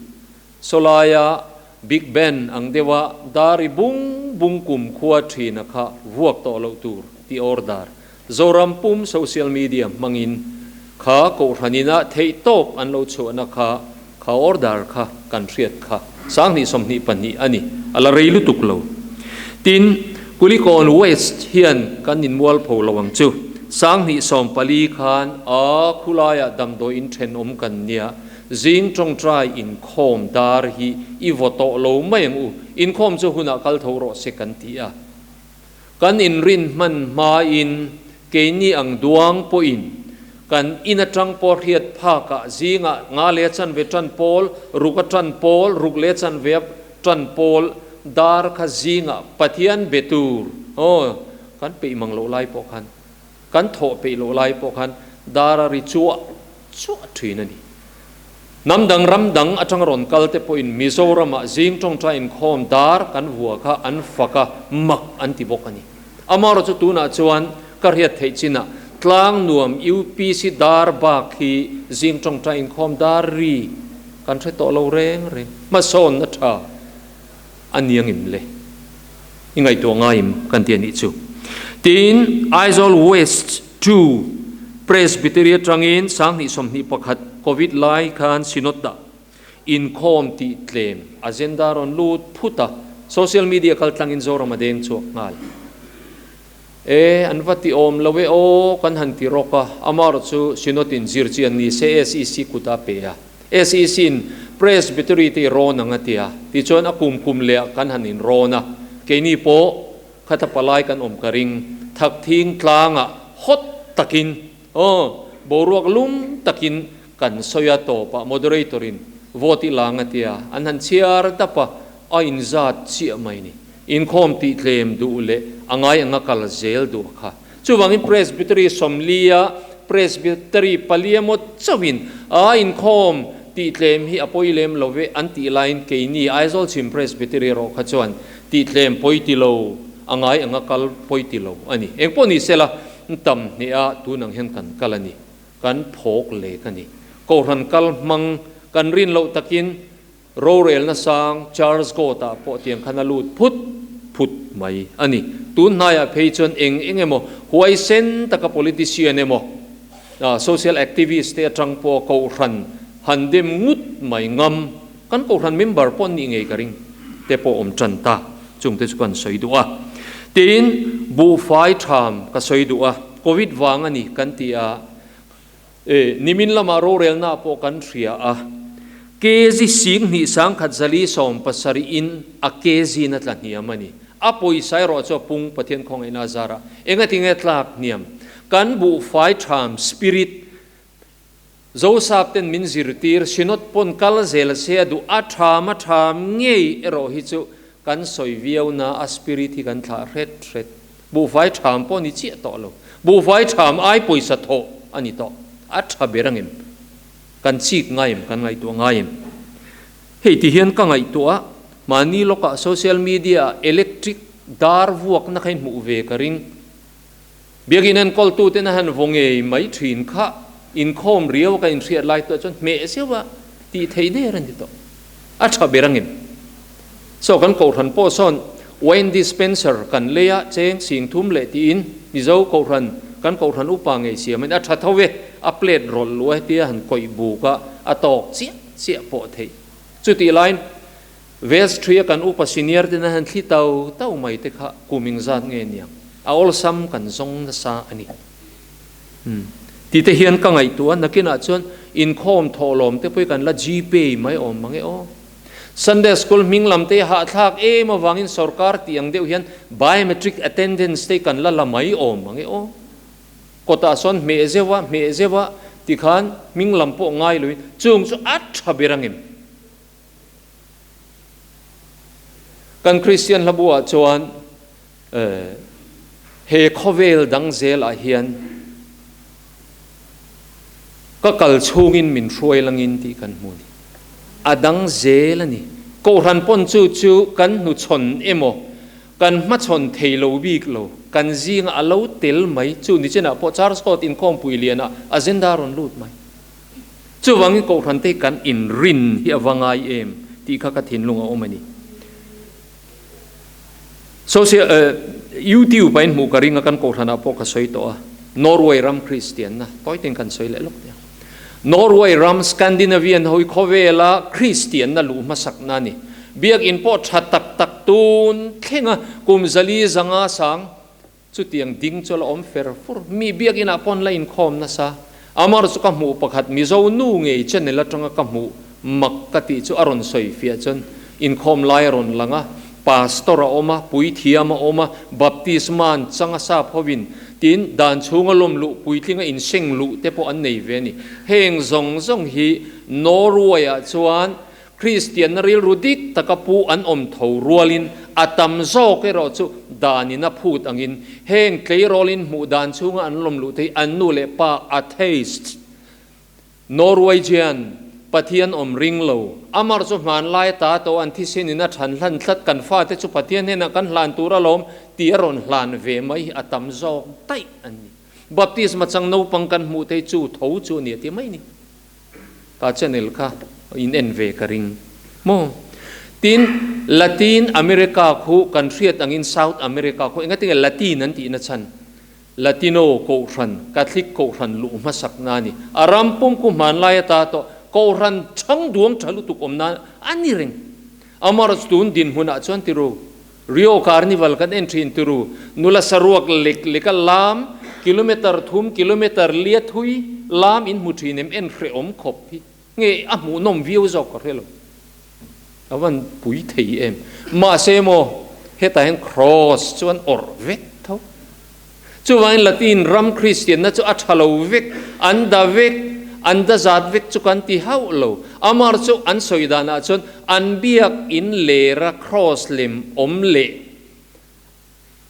sawlaia Big Ben ang deuha dari bung bung kum khua thina kha vuak tawh loh tur tih order Zoram pum social media hmangin kha kohhranina theihtawp an lo chhuahna kha kha order kha kan hriat kha 2022 a ni, a la rei lutuk lo. Tin, Kulikawn West hian kan inmualpho lo ang chu. 2014 khan a khulaiah damdawi in thenawm kan nia, zing tawngtai inkhawm dar hi i vaw tawh lo mai ang u, inkhawm chu hunah kal tho rawh se kan ti a. Kan inrin hman hmain keini ang duang pawhin kan in atang pawh hriat phakah zingah nga leh chanve tan pawl, ruk a tan pawl, ruk leh chanve a tan pawl dar kha zingah Pathian be tur aw kan peih mang loh lai pawh khan, kan thawh peih loh lai pawh khan dar a ri chuah chuah thin a ni. Hnam dang ram dang atanga rawn kal te pawhin Mizoramah zing tawngtai inkhawm dar kan vua kha an fak a, mak an ti bawk a ni. Amaherawhchu chu tunah chuan ka hriat theih chinah tlang nuam UPC dar bak hi zing tawngtai inkhawm dar ri kan hre tawh lo reng reng. Hmasawnna tha a niang im le? I ngaihtuah ngaim kan ti a nih chu. Tin, Aizawl West ii Presbytery atangin 2021 Covid lai khan Synod ah inkhawm tih tlem agenda rawn lut phut a, social media kal tlangin Zoram a deng chhuak nghal. E, an va ti awm lo e aw, kan han ti rawk a, amaherawh chu Synod in zir chian ni se SEC kut a pe a. SEC in Presbytery te i rawn ang a ti a, tichuan a kum kum leh ah kan han in rawn a, keini pawh khata palai kan awm ka ring, thakthing tlangah hot takin, aw, boruak lum takin kan sawi a tawpah moderator in vote i lang a tia, an han chhiar dap a, a inzat chiah mai ni. Inkhawm tih tlem duh leh a ngai anga kal zel duh kha. Chuvangin Presbytery sawmlia Presbytery palia maw chauhin a inkhawm tih tlem hi a pawi lem lo ve an tih laiin keini Aizawl chhim Presbytery erawh kha chuan tih tlem pawi ti lo, a ngai anga kal pawi ti lo a ni. Engpawh ni sela tam hneha tun ang hian kan kal a ni. Kan phawk lek a ni. Kohhran kal hmang kan rin loh takin Rorelna sang Charles Goat-ah pawh tiang khan a lut phut phut mai a ni. Tun hnaiah phei chuan eng eng emaw huaisen taka politician emaw social activist te atang pawh kohhran han dem ngut mai ngam kan kohhran member pawh an nih ngei ka ring te pawh awm tan ta. Chung te chu kan sawi duh a. Tin, buhfai tham ka sawi duh a, Covid vang a ni kan ti a. E, nimin lamah rorelna pawh kan hria a, kg 21,470 in a kg na tla hniam a ni. A pawisa erawh chu a pung Pathian khawngaihna a zar a, engatinge tlak hniam? Kan buhfai tham, spirit, Zosap ten min zirtir, Synod pawn kal zel se a duh, a tham a tham ngei erawh hi chu. kan sawi viau na a spirit hi kan thlah hret hret. Buhfai ṭham pawh ni chiah tawh lo. Buhfai ṭham ai pawisa thawh a ni tawh. A ṭha ber angem? Kan chik ngai em? Kan ngaihtuah ngai em? Hei ti hian ka ngaihtuah a, mahni lawkah social media ah electric dar vuakna kha in hmuh ve ka ring. Biakinn enkawltuten a han vaw ngei mai thin kha inkhawm riau ka inhriat lai tuah chuan hmeh zeuh a tih theih der a ni tawh. A tha ber angem? Saw kan kohhran pawh sawn wine dispenser kan lei a cheng sing thum leh tiin Mizo kohhran kan kohhran upa ngei siam in a tha tho e, a plate rawlh luh a hetia han kawih buk a, a tawk chiah chiah pawh theih. Chutih laiin Vestry a kan upa senior ten a han thli tau tau mai te kha kum engzat nge niang? A awlsam kan zawng nasa a ni. Umm. Ti te hian ka ngaihtuah a, nakinah chuan inkhawm thawhlawm te pawh hi kan la Gpay mai awm mang e aw. Sunday school hming lam te hi hahthlak em avangin sorkar tih ang deuh hian biometric attendance te hi kan la la mai awm mang e aw. Kawtah sawn hmeh zeuh a, hmeh zeuh a tikhan hming lam pawh ngai loin chung chu a tha ber angem? Kan Kristian hlabu ah chuan he khawvel dang zel ah hian ka kal chhungin min hruai langin tih kan hmu a ni. A dang zel a ni. Kohhran pawn chu chu kan hnuchhawn emaw kan hmachhawn thei lo bik lo, kan zinga a lo tel mai chu nichinah pawh Charles Court inkhawmpui lianah agenda rawn lut mai. Chuvangin Kohhran te kan inrin hi a va ngai em tih kha ka thinlung a awm a ni. Social YouTube a inhmuh ka ring a kan Kohhranah pawh ka sawi tawh a, Norway ram Kristianna tawi ten kan sawi leh lawk teh ang. Norway ram Scandinavian ho hi khawvela Kristianna luh hmasakna a ni. Biakinn pawh tha tak tak tun thlenga kum zali zanga sang Chutiang ding chu la awm fer fur. Mi biakinah pawh an la inkhawm nasa. Amar chu ka hmuh pakhat Mizo nu ngei channel atanga ka hmuh mak ka tih chu a rawn sawi fiah chuan inkhawm lai a rawn lang a, Pastor a awm a, puithiam a awm a, baptisma an chang a sap hovin tin dan chhunga lawm luh puitlinga inseng luh te pawh an nei ve a ni. Heng zawng zawng hi Norway-ah chuan Kristianna rilru dik taka pu an awm tho rualin a tam zawk erawh chu danin a phut angin heng tleirawlin hmuh dan chhunga an lawm luh te hi an nu leh pa atheists, Norwegian, Pathian awm ring lo, amar chu hmanlai ta tawh an thisinin a than hlan tlat kan fate chu Pathian hnenah kan hlan tur alawm tih a rawn hlan ve mai hi a tam zawk daih an ni. Baptisma chang naupang kan hmuh te hi chu tho chu a ni a ti mai ni. Ka channel kha in en ve ka ring maw? Tin, Latin America khu kan hriat angin South America khu engatinge Latin an tihna chhan? Latino kohhran, Catholic kohhran luh hmasak na a ni. A ram pum khu hmanlai ata tawh kohhran chhang duang tha lutuk awm na a ni reng. Amarawh tun dinhmunah chuan tiru Rio Carnival kan en thin turu nula saruak lek leka lam kilometer thum kilometer lia thui lam in hmu thin em en hrehawm khawp hi nge a hmuhnawm viau zawk ka hre lo a van pui thei em mahse maw hetah hian cross chuan awrh vek tho chuvangin Latin ram Kristianna chu a tha lo vek an da vek an da zat vek chu kan ti hauh lo amar chu an sawi danah chuan an biak in lera cross lem awm leh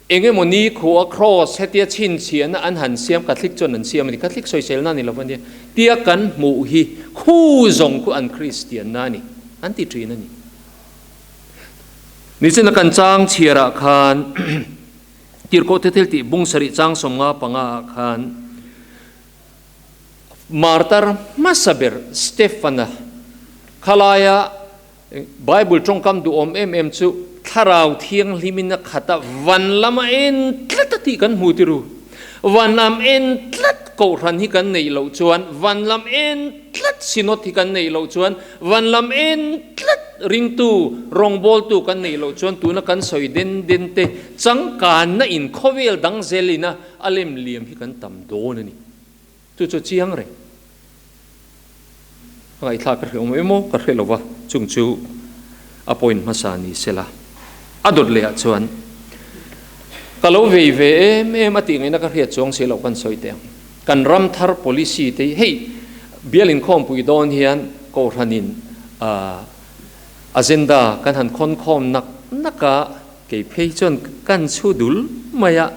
Eng emaw ni khua cross hetia chhinchhiahna an han siam Catholic chuan an siam a ni, Catholic sawiselna a ni lo va nia, tia kan hmuh hi khu zawng khu an Kristianna a ni, an ti thin a ni. Nichina kan chang chhiarah khan Tirhkoh Thethel tih bung sarih chang 55 ah khan Martar hmasa ber Stephana khalaia Bible tawngkam duhawm em em chu Thlarau Thianghlimin a khat a, van lam a en tlat a tih kan hmu tiru. Van lam en tlat Kohhran hi kan neih loh chuan, van lam en tlat Synod hi kan neih loh chuan, van lam en tlat ringtu, rawngbawltu kan neih loh chuan tuna kan sawi den den te changkanna in khawvel dang zelina a lem liam hi kan tam dawn a ni. Chu chu chiang reng. A ngaihthlak ka hre awm emaw ka hre lova, chung chu a point hmasa ni sela. A dawt leh ah chuan ka lo vei ve em em a tih ngaihna ka hriat chuang si loh kan sawi teh ang. Kan ram thar policy te hi hei bial inkhawmpui dawn hian Kohhranin agenda kan han khawnkhawm nak. nak a, kei phei chuan kan chhu dul mai a,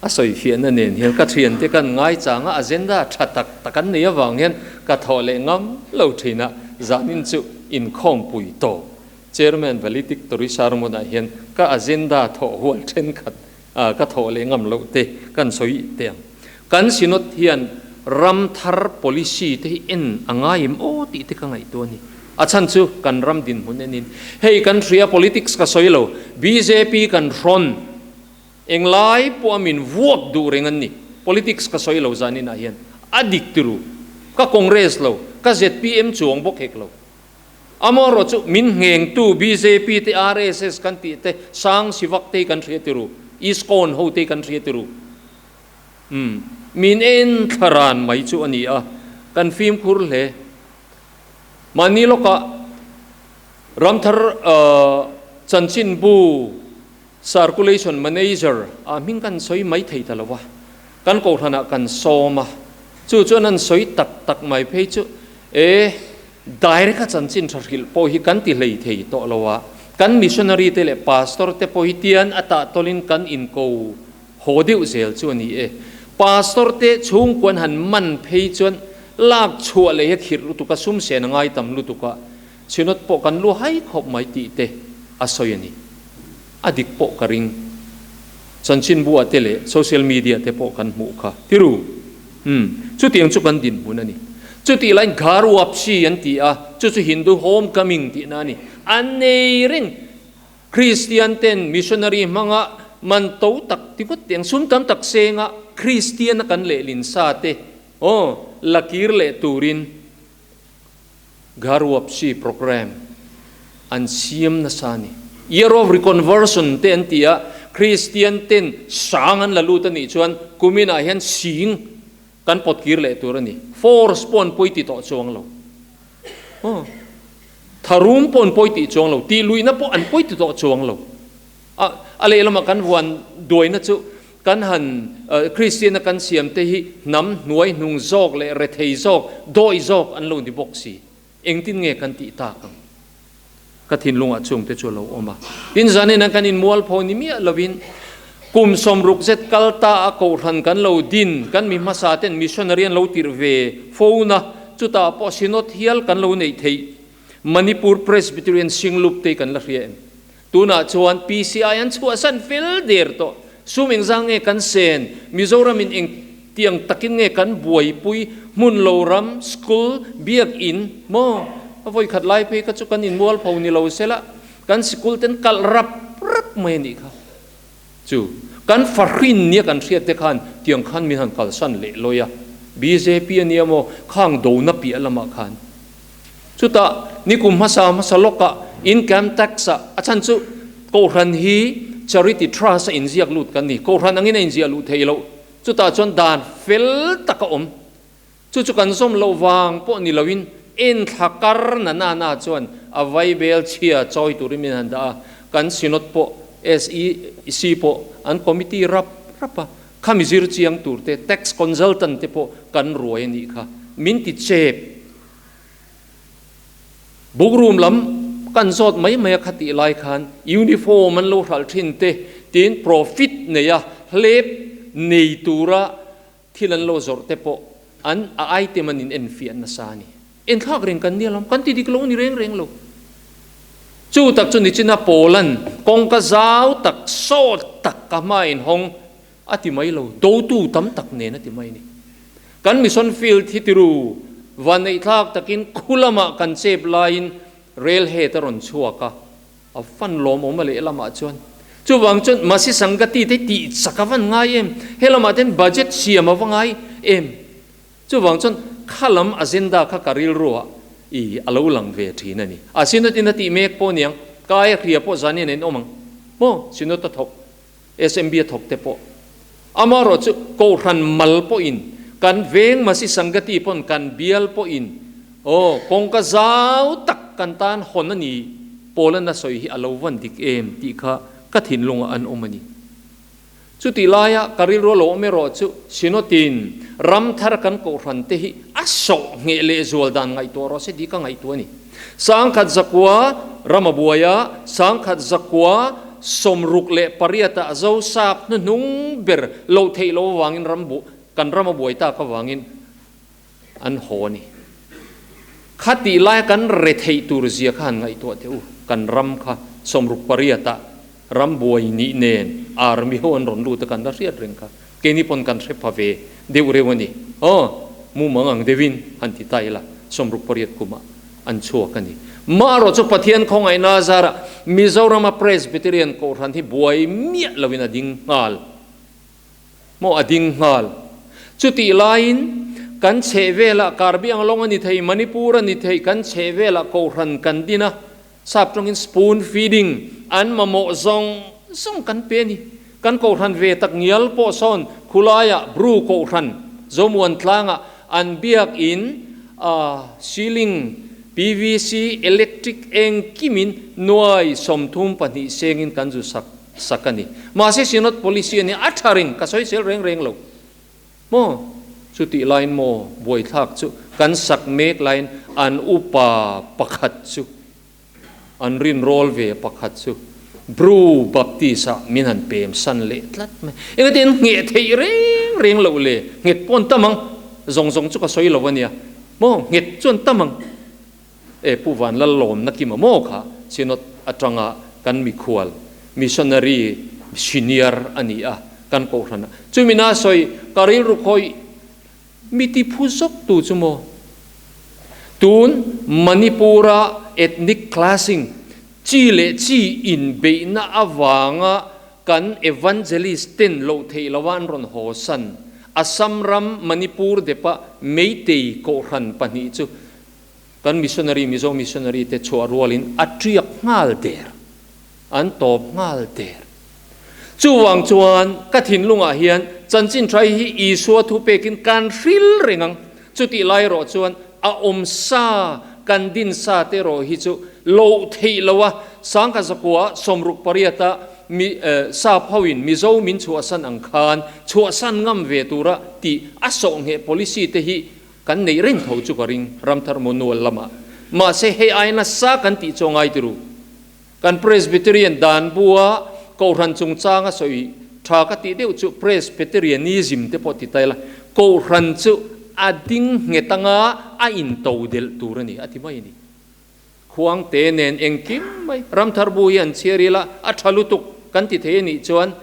a sawi fiahna nen hian ka thiante kan ngaichang a, agenda tha tak tak an nei avang hian ka thawh leh ngam lo thin a, zanin chu inkhawmpui tawp. Chairman valedictory sermon ah hian ka agenda thawh hual thenkhat ka thawh leh ngam loh te kan sawi teh ang. Kan Synod hian ram thar policy te hi en a ngai em aw tih te ka ngaihtuah a ni. A chhan chu kan ram dinhmun enin hei kan hria politics ka sawi lo, bjp kan hrawn englai pawh a min vuak duh reng an ni. Politics ka sawi lo zanin ah hian a dik tiru. Ka Congress lo, ka zpm chuang bawk hek lo. Amaherawh chu min nghengtu bjp te RSS kan tih te Sang Sivak te hi kan hria tiru, ISKCON ho te hi kan hria tiru. Umm min en thla ran mai chu a ni a, kan fimkhur hle. Mahni lawkah Ramthar chanchinbu Circulation Manager ah hming kan sawi mai thei ta lo va, kan kohhranah kan sawm a, chu chuan an sawi tak tak mai phei chu e direct a chanchin tha hrilh pawh hi kan ti hlei thei tawh lo a, kan missionary te leh pastor te pawh hi tian a tah tawlin kan inko haw deuh zel chu a ni e. Pastor te chhungkuan han man phei chuan lak chhuah leh hi a khirh lutuk a, sum sen a ngai tam lutuk a, Synod pawh kan lu hai khawp mai tih te a sawi a ni. A dik pawh ka ring. Chanchinbu ah te leh social media te pawh kan hmuh kha. Tiru? Umm. Chutiang chu kan dinhmun a ni. Chutih laiin Ghar Wapsi an ti a, chu chu Hindu home coming tihna a ni. An nei reng. Kristian ten missionary hmanga man to tak ti ngawt teh ang, sum tam tak senga Kristian a kan lehlin sa te, aw, la kir leh turin Ghar Wapsi program an siam nasa a ni. Year of Reconversion te an ti a, Kristian ten sang an la lut a nih chuan kuminah hian sing kan pawt kir leh tur a ni. Force pawh an pawi ti tawh chuang lo. Aw, tharum pawh an pawi tih chuang lo, tih luihna pawh an pawi ti tawh chuang lo. A, a lehlamah kan vuan duaina chu Kan han Kristiana kan siam te hi hnam hnuai hnung zawk leh rethei zawk, dawih zawk an lo ni bawk si. Engtin nge kan tih tak ang? Ka thinlungah chung te chu a lo awm a. Tin, zanin an kan inmualpho ni miah lovin kum 60 zet kal ta a kohhran kan lo din, kan mi hmasa ten missionary an lo tirh ve fo na, chutah pawh synod hial kan lo neih theih Manipur Presbyterian Singlup te kan la hria em? Tunah chuan PCI an chhuahsan fel der tawh. Sum engzang nge kan sen? Mizoram in eng tiang takin nge kan buaipui? Hmun lo ram, school, biakinn, maw? A vawikhat lai phei kha chu kan inmualpho ni lo sela, kan sikul ten kalh rap rap mai a nih kha. Chu kan fahrin nia kan hriat te khan tiang khan min han kalsan leh lawi a. Bjp a nia maw? Khang dona piah lamah khan. Chutah nikum hmasa hmasa lawkah income tax ah a chhan chu Kohhran hi charity trust a inziak lut kan ni. Kohhran angin a inziah luh theih loh. Chutah chuan dan fel tak a awm. Chu chu kan zawm loh vang pawh ni loin enthla kar na na na chuan a vaibel chhia chawi turin min han dah a. Kan Synod pawh SEC pawh an committee rap rap a. Khami zir chiang tur te tax consultant te pawh kan ruai a nih kha. Min ti chep. Bookroom lam kan zawt mai mai a kha tih lai khan uniform an lo hralh thin te tiin profit nei a hlep nei tura thil an lo zawrh te pawh an a item an in enfiah nasa a ni. Enthlak reng kan nia lam kan ti dik lo ni reng reng lo. Chu tak chu nichina Poland kawngka zau tak sawt tak ka hma inhawng A ti mai lo, dotu tam tak nen a ti mai a ni. Kan mission field hi tiru vanneihthlak takin khu lamah kan chep laiin rail head a rawn chhuak a, a van lawmawm a lehlamah chuan. Chuvang chuan Masi Sangati te tih chak a van ngai em? He lamah ten budget siam a va ngai em? Chuvang chuan kha lam agenda kha ka rilruah i a lo lang ve thin a ni. A Synod in a tih mek pawh aniang, kai a hria pawh zanin an awm ang maw? Synod a thawk. SMB a thawk te pawh. Amaherawh chu Kohhran mal pawhin, kan veng Masi Sangati pawn kan bial pawhin aw kawngka zau tak kan tan hawn a ni pawl an a sawi hi a lo van dik em tih kha ka thinlungah an awm a ni. Chutih laia ka rilru a lo awm erawh chu Synod-in ram thar kan Kohhran te hi a sawh ngheh leh zual dan ngaihtuah rawh se tih ka ngaihtuah a ni. 1900. ram a buai a, 1968 ah Zosap hnuhnung ber loh theih loh avangin ram bu kan ram a buai tak avangin an haw a ni. Khatih laia kan retheih tur zia kha han ngaihtuah teh u, kan ram kha 68 ah ram buai nih nen army ho an rawn lut a kan la hriat reng kha keini pawn kan hre pha ve deuh reuh a ni. Aw, mumang ang deuhin han ti ta ila 68 kumah an chhuak a ni. Marawh chu Pathian khawngaihna zarah Mizorama Presbyterian Kohhran hi buai miah loin a ding nghal. Maw a ding nghal. Chutih laiin kan chhehvelah Karbi Anglong a ni thei, Manipur a ni thei, kan chhehvelah Kohhran kan din a, sap tawngin spoon feeding an mamawh zawng zawng kan pe a ni. Kan Kohhran ve tak ngial pawh sawn khulaiah Bru Kohhran Zomuan tlangah an biakin a ceiling PVC electric engkimin nuai 32 sengin kan zu sak sak a ni. Mahse Synod policy a ni a tha reng, ka sawi sel reng reng lo. Maw? Chutih laiin maw buaithlak chu kan sak mek laiin an upa pakhat chu an rinrawl ve pakhat chu Bru Baptist ah min han pem san leh tlat mai. Engati an ngheh theih reng reng loh le? Nghet pawh an tam ang. Zawng zawng chu ka sawi lo a nia. Maw? Nghet chu an tam ang. E Pu Vanlallawmna kima maw kha Synod atanga kan mikhual missionary senior a ni a, kan kohhran ah. Chumi na sawi ka rilru khawi mi ti phu zawk tu chu maw? Tun Manipur-a ethnic clashing, chi leh chi inbeihna avanga kan evangelist ten loh theih loha an rawn haw san, Assam ram Manipur depa Meitei kohhran pahnih chu kan missionary, Mizo missionary te chhuah rualin a tiak nghal der, an tawp nghal der. Chuvang chuan ka thinlungah hian chanchin tha hi Isua thu pekin kan hril reng ang. Chutih lai erawh chuan a awm sa, kan din sa te erawh hi chu loh theih lo a, 1968 a mi sap hoin Mizo min chhuahsan ang khan chhuahsan ngam ve tura tih a sawhngheh policy te hi kan neih reng tho chu ka ring Ramthar Manual lamah. Mahse hei ai nasa kan tih chu a ngai tiru. Kan Presbyterian dan bua Kohhran chungchanga sawi tha ka tih deuh chu Presbyterianism te pawh ti ta ila, Kohhran chu a ding nghet anga a into delh tur a ni, a ti mai a ni. Khuangte nen engkim mai Ramthar bu hi an chhiar ila a tha lutuk kan ti thei a nih chuan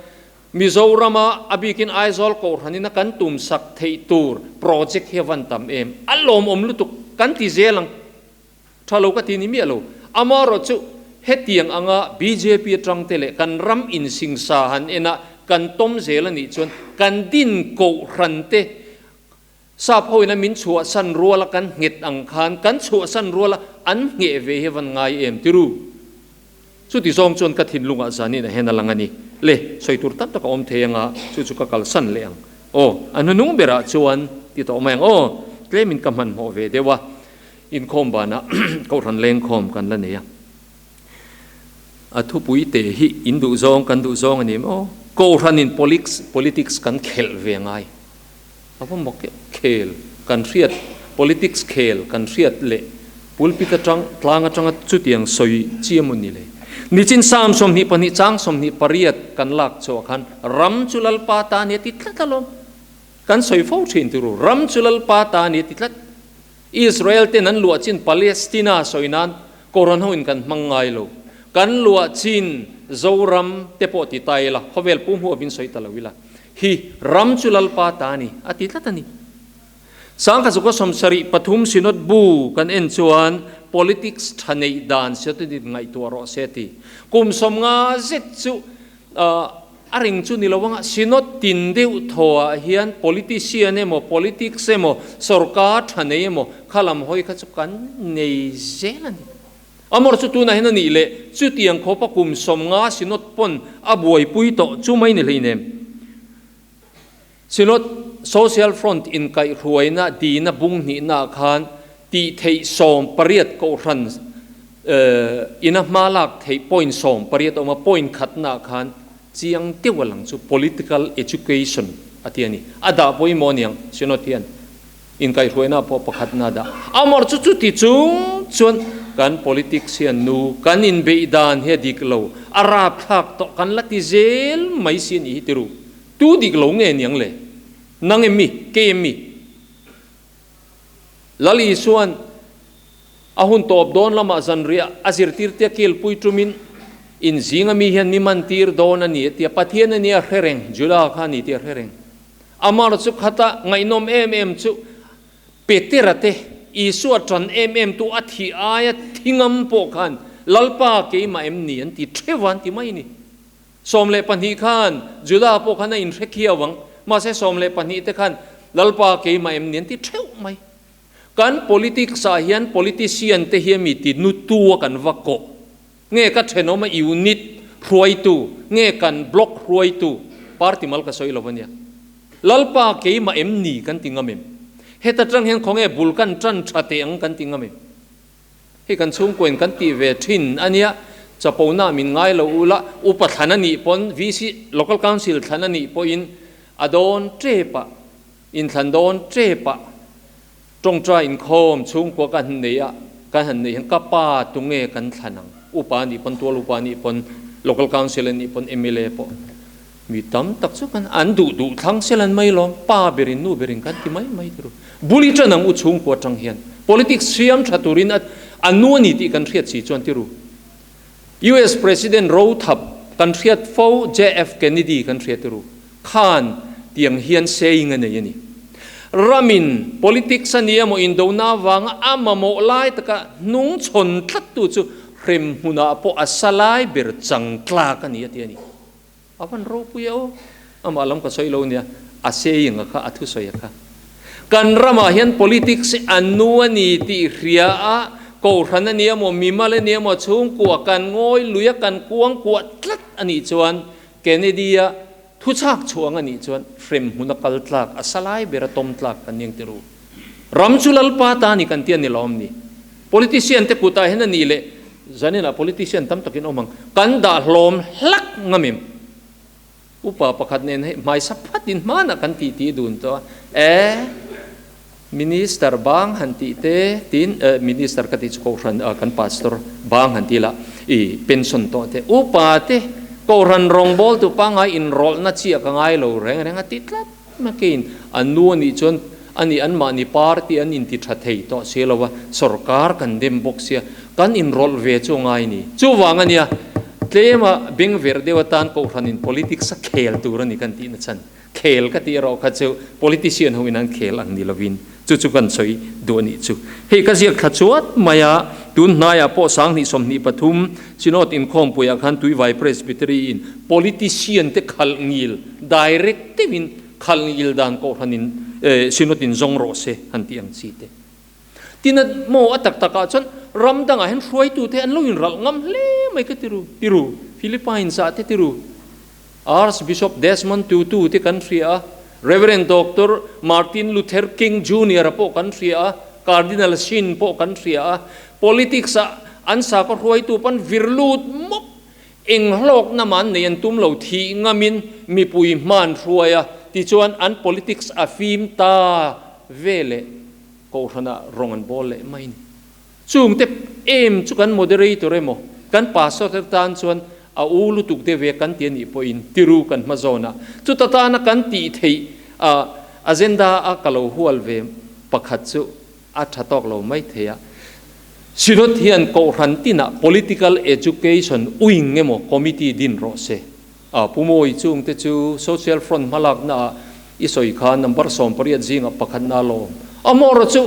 Mizorama a bikin Aizawl Kohhranin a kan tum sak theih tur project hi a van tam em? A lawmawm lutuk kan ti zel ang. Tha lo ka ti ni miah lo. Amaherawhchu hetiang anga bjp atang te leh kan ram insingsa han en a kan tawm zel a nih chuan kan din kohhran te sap hoin a min chhuahsan rual a kan nghet ang khan kan chhuahsan rual a an ngheh ve hi van ngai em tiru. Chuti zawng chuan ka thinlungah zanin a hen a lang a ni. Le, sawi tur tam tak a awm thei anga chu chu ka kalsan leh ang. Aw, a hnuhnung berah chuan ti tawh mai ang. Aw, tlemin ka hmanhmawh ve deuh a. Inkhawm banah Kohhran lengkhawm kan la nei a. A thupui te hi in duh zawng kan duh zawng a ni maw? Kohhranin politics kan khelh ve ngai. A va mak em? Khel kan hriat, politics khel kan hriat leh pulpit atang, tlang atanga chutiang sawi chi emaw ni le? Nichin Psalm 22 chang 28 kan lak chhuah khan ram chu Lalpa ta a ni a ti tlat alawm. Kan sawi fo thin turu, ram chu Lalpa ta a ni a ti tlat. Israel ten an luah chin Palestina sawi nan Koran ho in kan hmang ngai lo. Kan luah chin Zoram te pawh ti ta ila, khawvel pum huap in sawi ta lo ila. Hi ram chu Lalpa ta a ni, a ti tlat a ni. 1973 Synod bu kan en chuan politics tha neih dan Synod in ngaihtuah rawh se a ti. Kum 50 zet chu A ring chu ni lo anga Synod tin deuh thaw ah hian politician emaw, politics emaw, sorkar tha nei emaw kha lam hawi kha chu kan nei zel a ni. Amawr chu tunah hian a nih leh chutiang khawpa kum 50 Synod pawn a buaipui tawh chu mai ni hleinem. Synod Social Front inkaihhruaina dina bung hnihna ah khan tih theih 18 kohhran ina hma lak theih point 18 a awm a, point khatna ah khan chiang deuh a lang chu political education a ti a ni. A dah pawimawh a niang Synod hian inkaihhruaina pawh pakhatna a dah. Amawr chu chuti chung chuan. Kan politics hi an nu, kan inbeih dan hi a dik lo, a rapthlak tawh kan la ti zel mai si a nih hi tiru. Tu dik lo nge niang le? Nang em mi? Kei em mi? Lal Isua'n a hun tawp dawn lamah zanriah a zirtirte a kilpui tumin, In zinga mi hian mi mantir dawn a ni a ti a, Pathian a nia hre reng, Juda kha a ni tih a hre reng. Amar chu khata ngaihnawm em em chu Petera te, Isua tan em em tu a thih aia thingam pawh khan Lalpa keimah em ni an ti theuh a an ti mai a ni. 12 khan Juda pawh khan a inhre khiau ang, mahse 12 te khan Lalpa keimah em ni an ti theuh mai. Kan politics ah hian politician te hi ami ti nutu a kan va kawh nge ka thenawm a unit hruaitu nge kan block hruaitu party mal ka sawi lo ania. Lalpa keimah em ni kan ti ngam em? Heta tang hian khawnge bul kan tan tha teh ang kan ti ngam em? Hei kan chhungkuain kan tih ve thin a nia, chapona min ngai lo ula, upa thlan a nih pawn, VC, Local Council thlan a nih pawhin a dawn tep a, inthlan dawn tep a, tawngtai inkhawm chhungkua kan han nei a, kan han neih hian ka pa tunge kan thlan ang, upa a nih pawn, tual upa a nih pawn, Local Council a nih pawn, mla pawh mi tam tak chu kan an duh duh thlang sel an mai lawm, pa berin nu berin kan ti mai mai tur. Buli tan ang u chhungkua atang hian politics siam tha turin a a nu a ni tih kan hriat si chuan tiru. US President rothap kan hriat fo JF Kennedy kan hriat tiru khan tiang hian saying a nei a ni. Ramin politics a ni emaw indona avanga a mamawh lai taka hnung chhawn tlattu chu hrem hmunah pawh a sa lai ber chang tlak a ni a ti a ni. A van ropui a aw. Amah lam ka sawi lo nia, a saying a kha, a thusawi a kha. Kan ramah hian politics hi a nu a ni tih hria a, kohhran a ni emaw, mimal a ni emaw, chhungkua kan ngawi lui a, kan kuang kuah tlat a nih chuan Kennedy-a thuchhak chhuang a nih chuan hrem hmun a kal tlak, a salai ber a tawm tlak kan ning tiru. Ram chu Lalpa ta a ni kan ti a ni lawm ni. Politician te kutah hian a nih leh zaninah politician tam takin awm ang. Kan dah hlawm hlak ngam em? Upa pakhat nen hei hmaisa phatin hmanah kan tih tih dun tawh a. E Minister bang han tih te tin Minister ka tih chu Kohhran kan Pastor bang han ti la i pension tawh te upa te Kohhran rawngbawltu pangngai inrawlhna chiah ka ngai lo reng reng a ti tlat. Makein an nu a nih chuan a nih anmahni party an inti tha thei tawh si lo a, sorkar kan dem bawk sia, kan inrawlh ve chu a ngai ni. Chuvang a nia, tlema beng verh deuh atan Kohhranin politics a khel tur a ni kan tihna chhan. Khel ka tih erawh kha chu politician ho in an khel ang ni lovin chu chu kan sawi duh a nih chu. Hei ka ziak thla chuat mai a, tun hnaiah pawh 2023 Synod inkhawmpuiah khan Tuivai Presbytery in politician te khalh ngil direct deuhin khalh ngil dan Kohhranin Synod in zawng rawh se han tih ang chi te. Tin a maw a tak takah chuan ram dangah hian hruaitute an lo inralh ngam hle mai ka ti ru, ti ru, Philippines ah te ti ru. Archbishop Desmond Tutu te kan hria a, Rev. Doctor Martin Luther King Junior a pawh kan hria a, Cardinal Sin pawh kan hria a, politics ah an sakhaw hruaitu pawn vir lut mawp, eng hlawkna mah an nei an tum lo thih ngamin mipui hma an hruai a, tichuan an politics a fim ta ve leh Kohhranah rawng an bawl leh mai a ni. Chungte em chu kan moderator emaw, kan pastor te tan chuan a u lutuk deuh ve kan ti a nih pawhin tiru kan hma zawn a. Chuta tana kan tih theih a agenda a ka lo hual ve pakhat chu a tha tawk lo mai thei a. Synod hian Kohhran tinah political education wing emaw committee din rawh se. A Pu Mawi chungte chu Social Front hmalakna ah i sawi kha number 18 zingah pakhatna a lawm. Amaherawh chu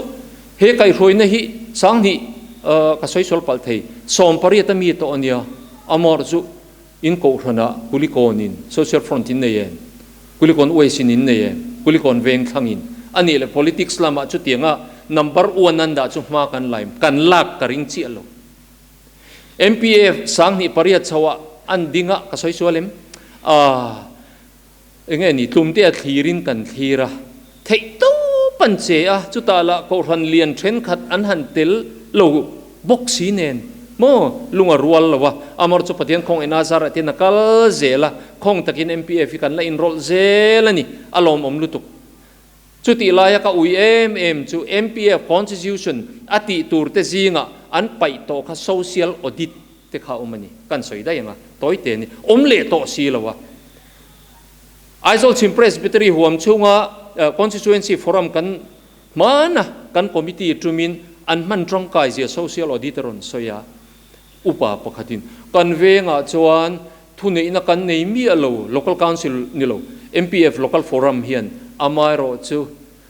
he kaihhruaina hi 2000 ka sawi sual palh thei, 18 a mi tawh a nia. Amaherawh chu in kohhranah Kulikawn in Social Front in nei em? Kulikawn Uaisin in in nei em? Kulikawn Vengthlang in a nih leh politics lamah chutianga number one an dah chu hma kan la em? Kan lak ka ring chiah lo. MPF 2008 chho ah an ding a, ka sawi sual em? Aah, enge ni, tlumte a thlirin kan thlir a, theih tawp an che a, chutah lah Kohhran lian thenkhat an han tel lo bawk si nen maw, lung a rual lo a, Amar chu Pathian khawng ena zarah te in a kal zel a, khawng takin MPF hi kan la inrawlh zel a ni, a lawmawm lutuk. Chutih laia ka ui em em chu MPF Constitution a tih tur te zingah an paih tawh kha social audit te kha awm a ni. Kan sawi daih ang a, tawi te a ni. Awm leh tawh si lo a. Aizawl Chhim Presbytery huam chhunga Constituency Forum kan hman a, kan committee tumin an hman tangkai zia social audit a rawn sawi a. Upa pakhatin, Kan vengah chuan thuneihna kan nei miah lo, Local Council ni lo, MPF Local Forum hian amaherawhchu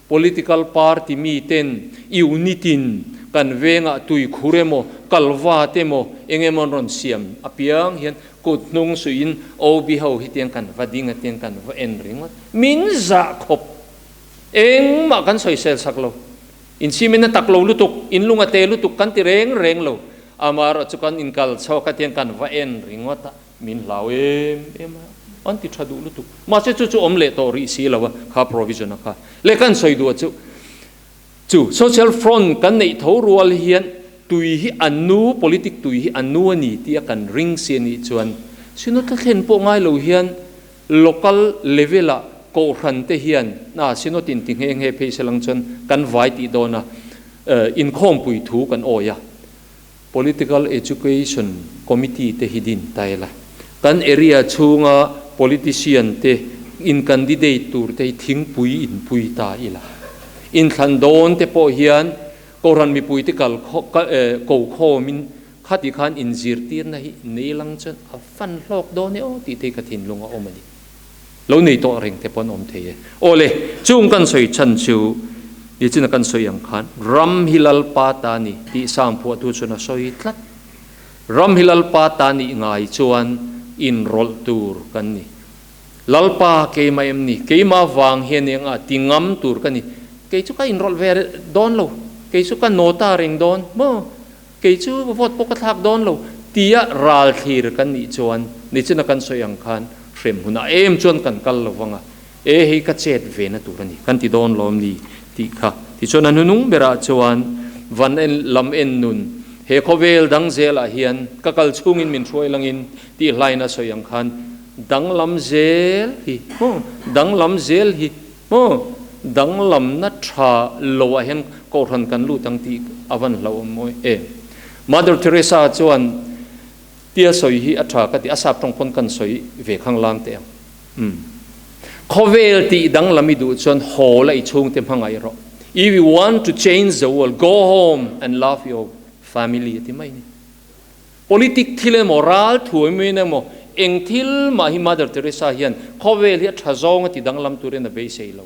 Political party miten unit-in kan vengah tuikhur emaw, kalvat emaw eng emaw an rawn siam apiang hian kut hnung suihin OB ho hi tiang kan va ding a tiang kan va en ringawt. Min zah khawp. Engmah kan sawisel sak lo. Insimin a tak lo lutuk, inlung a te lutuk kan ti reng reng lo. Amaherawh chu kan inkal chhuak a tiang kan va en ringawt a. Min hlau em em a, an ti tha duh lutuk. Mahse chu chu awm leh tawh rih si lo a, kha provision a kha. Leh kan sawi duh a chu, chu social front kan neih tho rual hian tui hi a nu, politic tui hi a nu a ni tih a kan ring si a nih chuan Synod thla thlen pawh ngai lo hian local level ah kohhran te hian na Synod in ti nghe nghe phei se lang chuan kan vai tih dawn a, inkhawmpui thu kan awi a. Political Education Committee te hi din ta ila. Kan area chhunga politician te in candidate tur te hi thingpui in pui ta ila. Inthlan dawn te pawh hian Kohhran mipui te kal ko khawmin khati khan inzirtirna hi nei lang chuan a fan hlawk dawn e aw tih te hi ka thinlung a awm a ni. Lo nei tawh reng te pawh an awm thei e. Aw le, chung kan sawi chhan chu nichin a kan sawi ang khan ram hi Lalpa ta ni tih sang phuahtu chuan a sawi tlat. Ram hi Lalpa ta nih ngai chuan inrawlh tur kan ni. Lalpa keimah em ni? Keimah vang hian eng a ti ngam tur ka ni. Kei chu ka inrawlh ve dawn lo. Kei chu ka nota reng dawn maw? Kei chu vote pawh ka thlak dawn lo tia ral thlir kan nih chuan nichina kan sawi ang khan hrem hunah em chuan kan kal lo vang a, e hei ka chet ve na tur a ni kan ti dawn lawm ni tih kha. Tichuan a hnunung berah chuan van en lam en nun he khawvel dang zelah hian ka kal chhungin min hruai langin tih hlain a sawi ang khan danglam zel hi maw danglam zel hi Maw? Danglamna tha lo ah hian Kohhran kan lut ang tih a van hlauhawm mawi em? Mother Teresa chuan tia sawi hi a tha ka ti, a sap tawng pawn kan sawi ve khang lang teh ang. Umm. Khawvel tih danglam i duh chuan haw la i chhungte hmangaih rawh. If you want to change the world, go home and love your family a ti mai ni. Politic thil emaw, ral thu emaw emaw, eng thil mah hi Mother Teresa hian khawvel hi a tha zawng a ti danglam turin a beisei lo.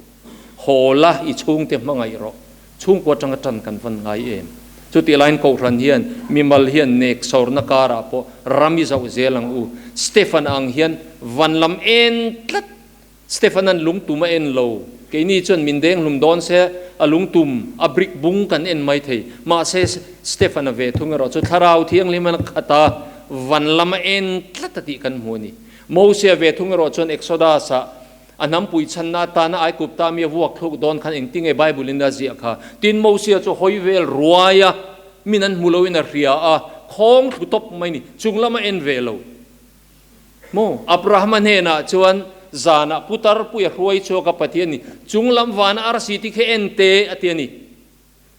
Haw la, i chhungte hmangaih rawh. Chhungkua atanga tan kan van ngai em? Chutih laiin Kohhran hian mimal hian nek sawrna karah pawh ram i zauh zel ang u. Stephen ang hian van lam en tlat Stephanan lungtum a en lo. Keini chuan min deng hlum dawn se, a lungtum, a brick bung kan en mai thei. Mahse, Stephana ve thung erawh chu Thlarau Thianghlim a khat a, van lam a en tlat a tih kan hmu a ni. Mosia ve thung erawh chuan Exodus-ah a hnampui chhanna atana Aigupta mi a vuak thluk dawn khan engtinge Bible-in a ziah kha? Tin, Mosia chu hawi vel ruai a, min an hmu loin a hria a, khawng thlu tawp mai ni, chung lam a en ve lo. Maw? Abrahama hnenah chuan zanah putar pui a hruai chhuak a Pathian ni, chung lam vana arsi ti kha en te, a ti a ni.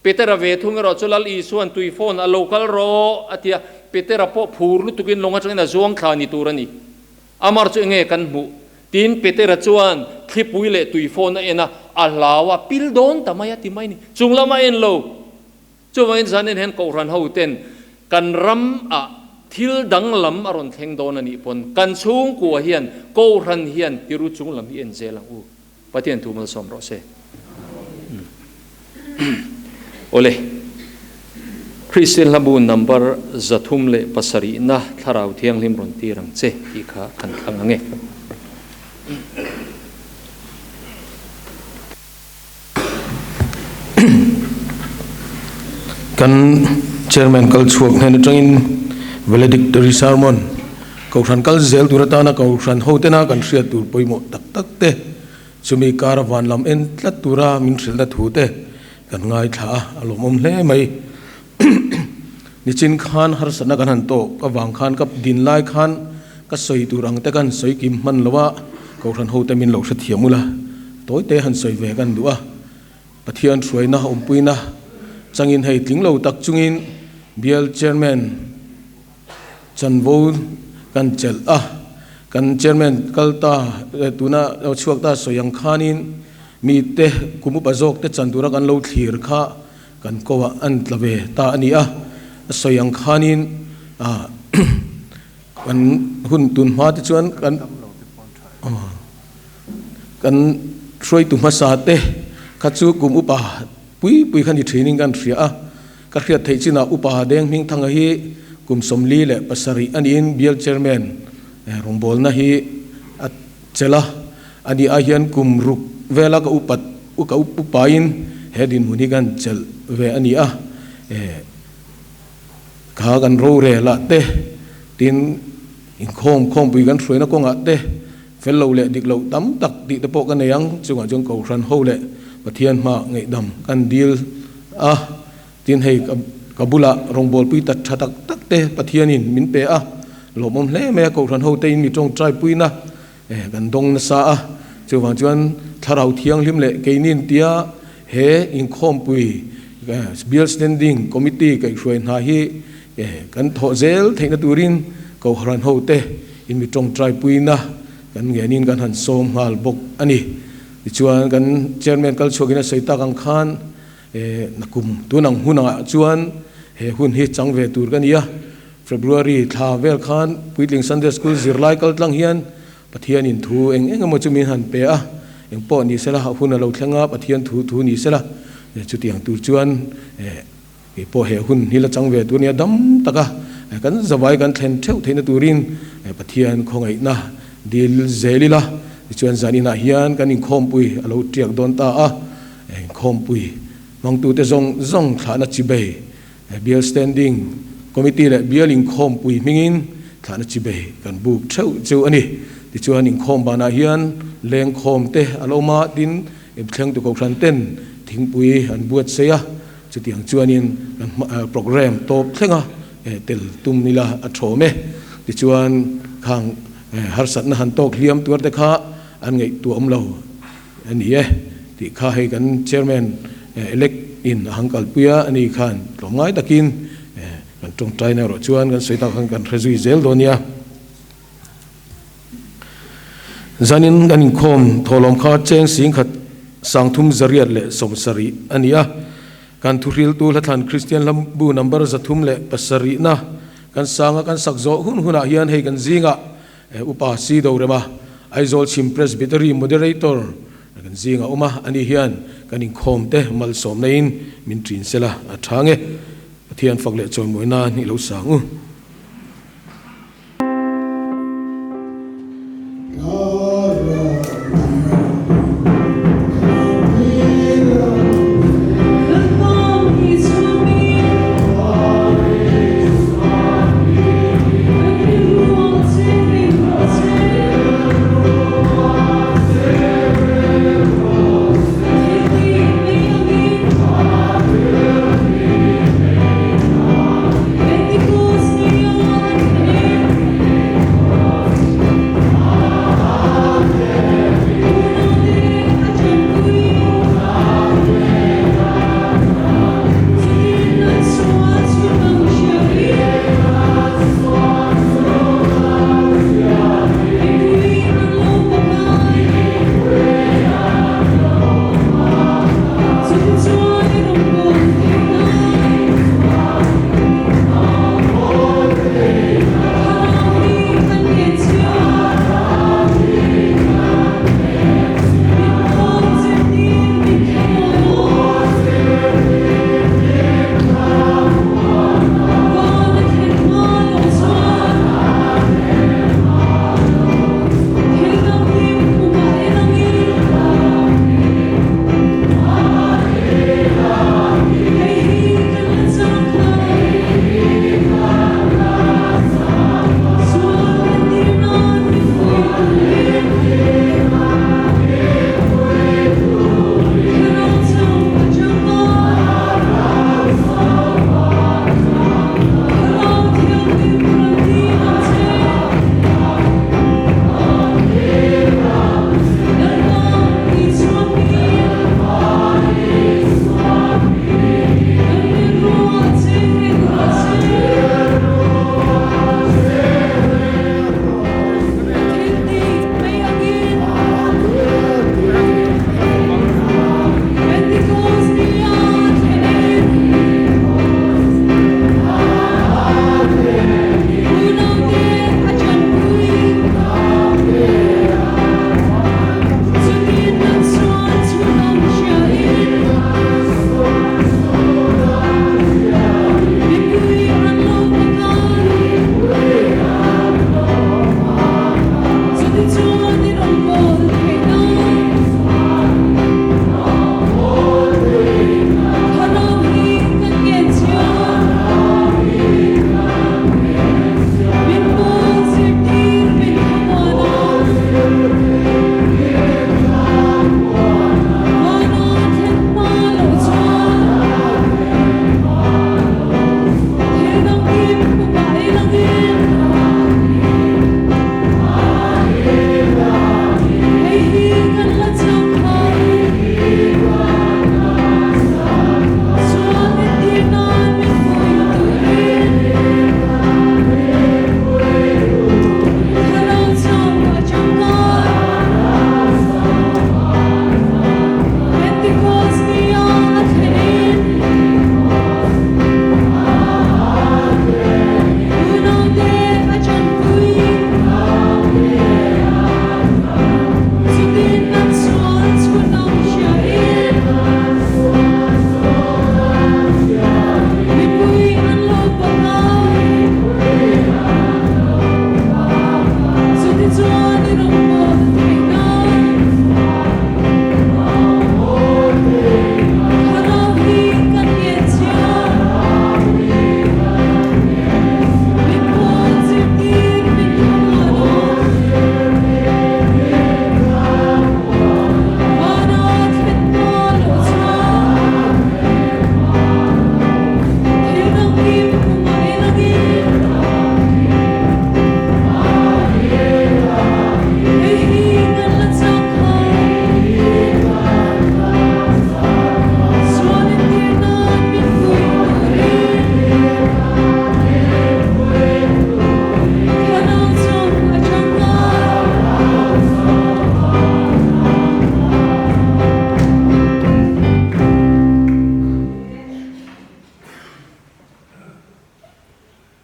Petera ve thung erawh chu Lal Isua'n tui phone a lo kal rawh, a ti a. Petera pawh phur lutukin lawng atangin a zuang thla ni tur a ni. Amar chu enge kan hmuh? Tiin Petera chuan thlipui leh tui phone a en a, a hlau a, pil dawn ta mai a ti mai ni. Chung lama en lo. Chuvangin zanin hian Kohhran hoten kan ram ah thil danglam a rawn thleng dawn a nih pawn kan chhungkua hian Kohhran hian tiru chung lam hi en zel ang u. Pathian thu malsawm rawh se. Awle. Kristian hlabu number 307 na Thlarau Thianghlim rawn tir ang che tih kha kan thlang ang e. Kan Chairman kal chhuak hnen atangin Valedictory Sermon Kohhran kal zel tur atana Kohhran hotena kan hriat tur pawimawh tak tak te, chumi kara van lam en tlat tura min hrilhna thu te kan ngaithla a, a lawmawm hle mai. Nichin khan harsatna kan han tawk avang khan ka din lai khan ka sawi tur ang te kan sawi kim hman lo a, Kohhran hote min lo hrethiam ula, tawi te han sawi ve kan duh a. Pathian hruaina awmpuina changin hei tling lo tak chungin Bial Chairman chanvo kan chelh a, kan Chairman kal ta tuna lo chhuak ta sawi ang khanin mite kum upa zawk te chan tura kan lo thlir kha kan ko ah an tla ve ta a ni a, a sawi ang khanin kan hun tun hma te chuan kan Kan hruaitu hmasa te kha chu kum upa pui pui kha ni thinin kan hria a, ka hriat theih chinah Upa Deng Hmingthanga hi kum 47 a niin Bial Chairman rawngbawlna hi a chelh a, a ni ah hian kum ruk vela ka upat ka upain he dinhmun hi kan chelh ve a ni a, kha kan rorel ah te tin inkhawm khawmpui kan hruaina kawngah te Fel lo leh dik loh tam tak tih te pawh ka nei ang, chungah chuan Kohhran ho leh Pathian hma ngaihdam kan dil a, tin hei ka bulah rawngbawlpui ta tha tak tak te Pathianin min pe a, lawmawm hle mai a, Kohhran ho te in mi tawngtai puina kan dawng nasa a, chuvang chuan Thlarau Thianghlim leh keinin tia he inkhawmpui Bial Standing Committee kaihhruai hna hi kan thawh zel theihna turin Kohhran ho te in mi tawngtai puina kan ngenin kan han sawm nghal bawk a ni. Tichuan kan Chairman kal chhuakin a sawi tak ang khan nakum tun ang hun angah chuan he hun hi chang ve tur ka ni a. February thla vel khan Puitling Sunday School zirlai kal tlang hian Pathianin thu eng eng emaw chu min han pe a, eng pawh ni sela a hun a lo thleng a, Pathian thu thu ni sela chutiang tur chuan Kei pawh he hun hi la chang ve tur nia dam taka kan zavai kan thlen theuh theihna turin Pathian khawngaihna dil zel ila. Tichuan zan inah hian kan inkhawmpui a lo tiak dawn ta a, inkhawmpui hmangtute zawng zawng thlahna chibei Bial Standing Committee leh Bial Inkhawmpui hmingin thlahna chibei kan buk theuh chu a ni. Tichuan inkhawm banah hian lengkhawmte a lo awm a, tin thlengtu kohhran ten thingpui an buatsaih a. Chutiang chuanin kan program tawp thlenga tel tum ila a thawm e. Tichuan khang harsatna han tawk hliam tuar te kha an ngaihtuah awm lo a ni e tih kha hei kan chairman elect in a han kalpui a, ani khan tlawmngai takin kan tawngtaina erawh chuan kan sawi tak khan kan hre zui zel dawn nia. Zanin kan inkhawm thawhlawm kha cheng singkhat sangthum zariat leh sawmsarih a ni a. Kan thuhriltu Hlathlan Kristian Hlambu number 307 na kan sanga kan sak zawh hun hunah hian hei kan zingah Upa Si Dorema, Aizawl Chhim Presbytery Moderator kan zingah awm a, ani hian kan inkhawm te malsawmna in min ṭin sela a ṭha nge. Pathian fak leh chawimawi nan i lo sang u.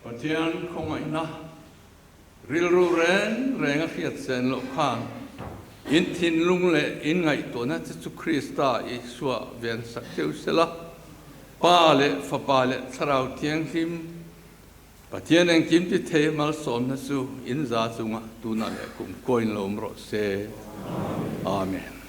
Pathian khawngaihna rilru reng reng a hriat sen loh khan in thinlung leh in ngaihtuahna te chu Krista Isua ven sak cheu sela, Pa leh Fapa leh Thlarau Thianghlim Pathian engkim ti thei malsawmna chu in za chunga tunah leh kum kuain lo awm rawh se. Amen.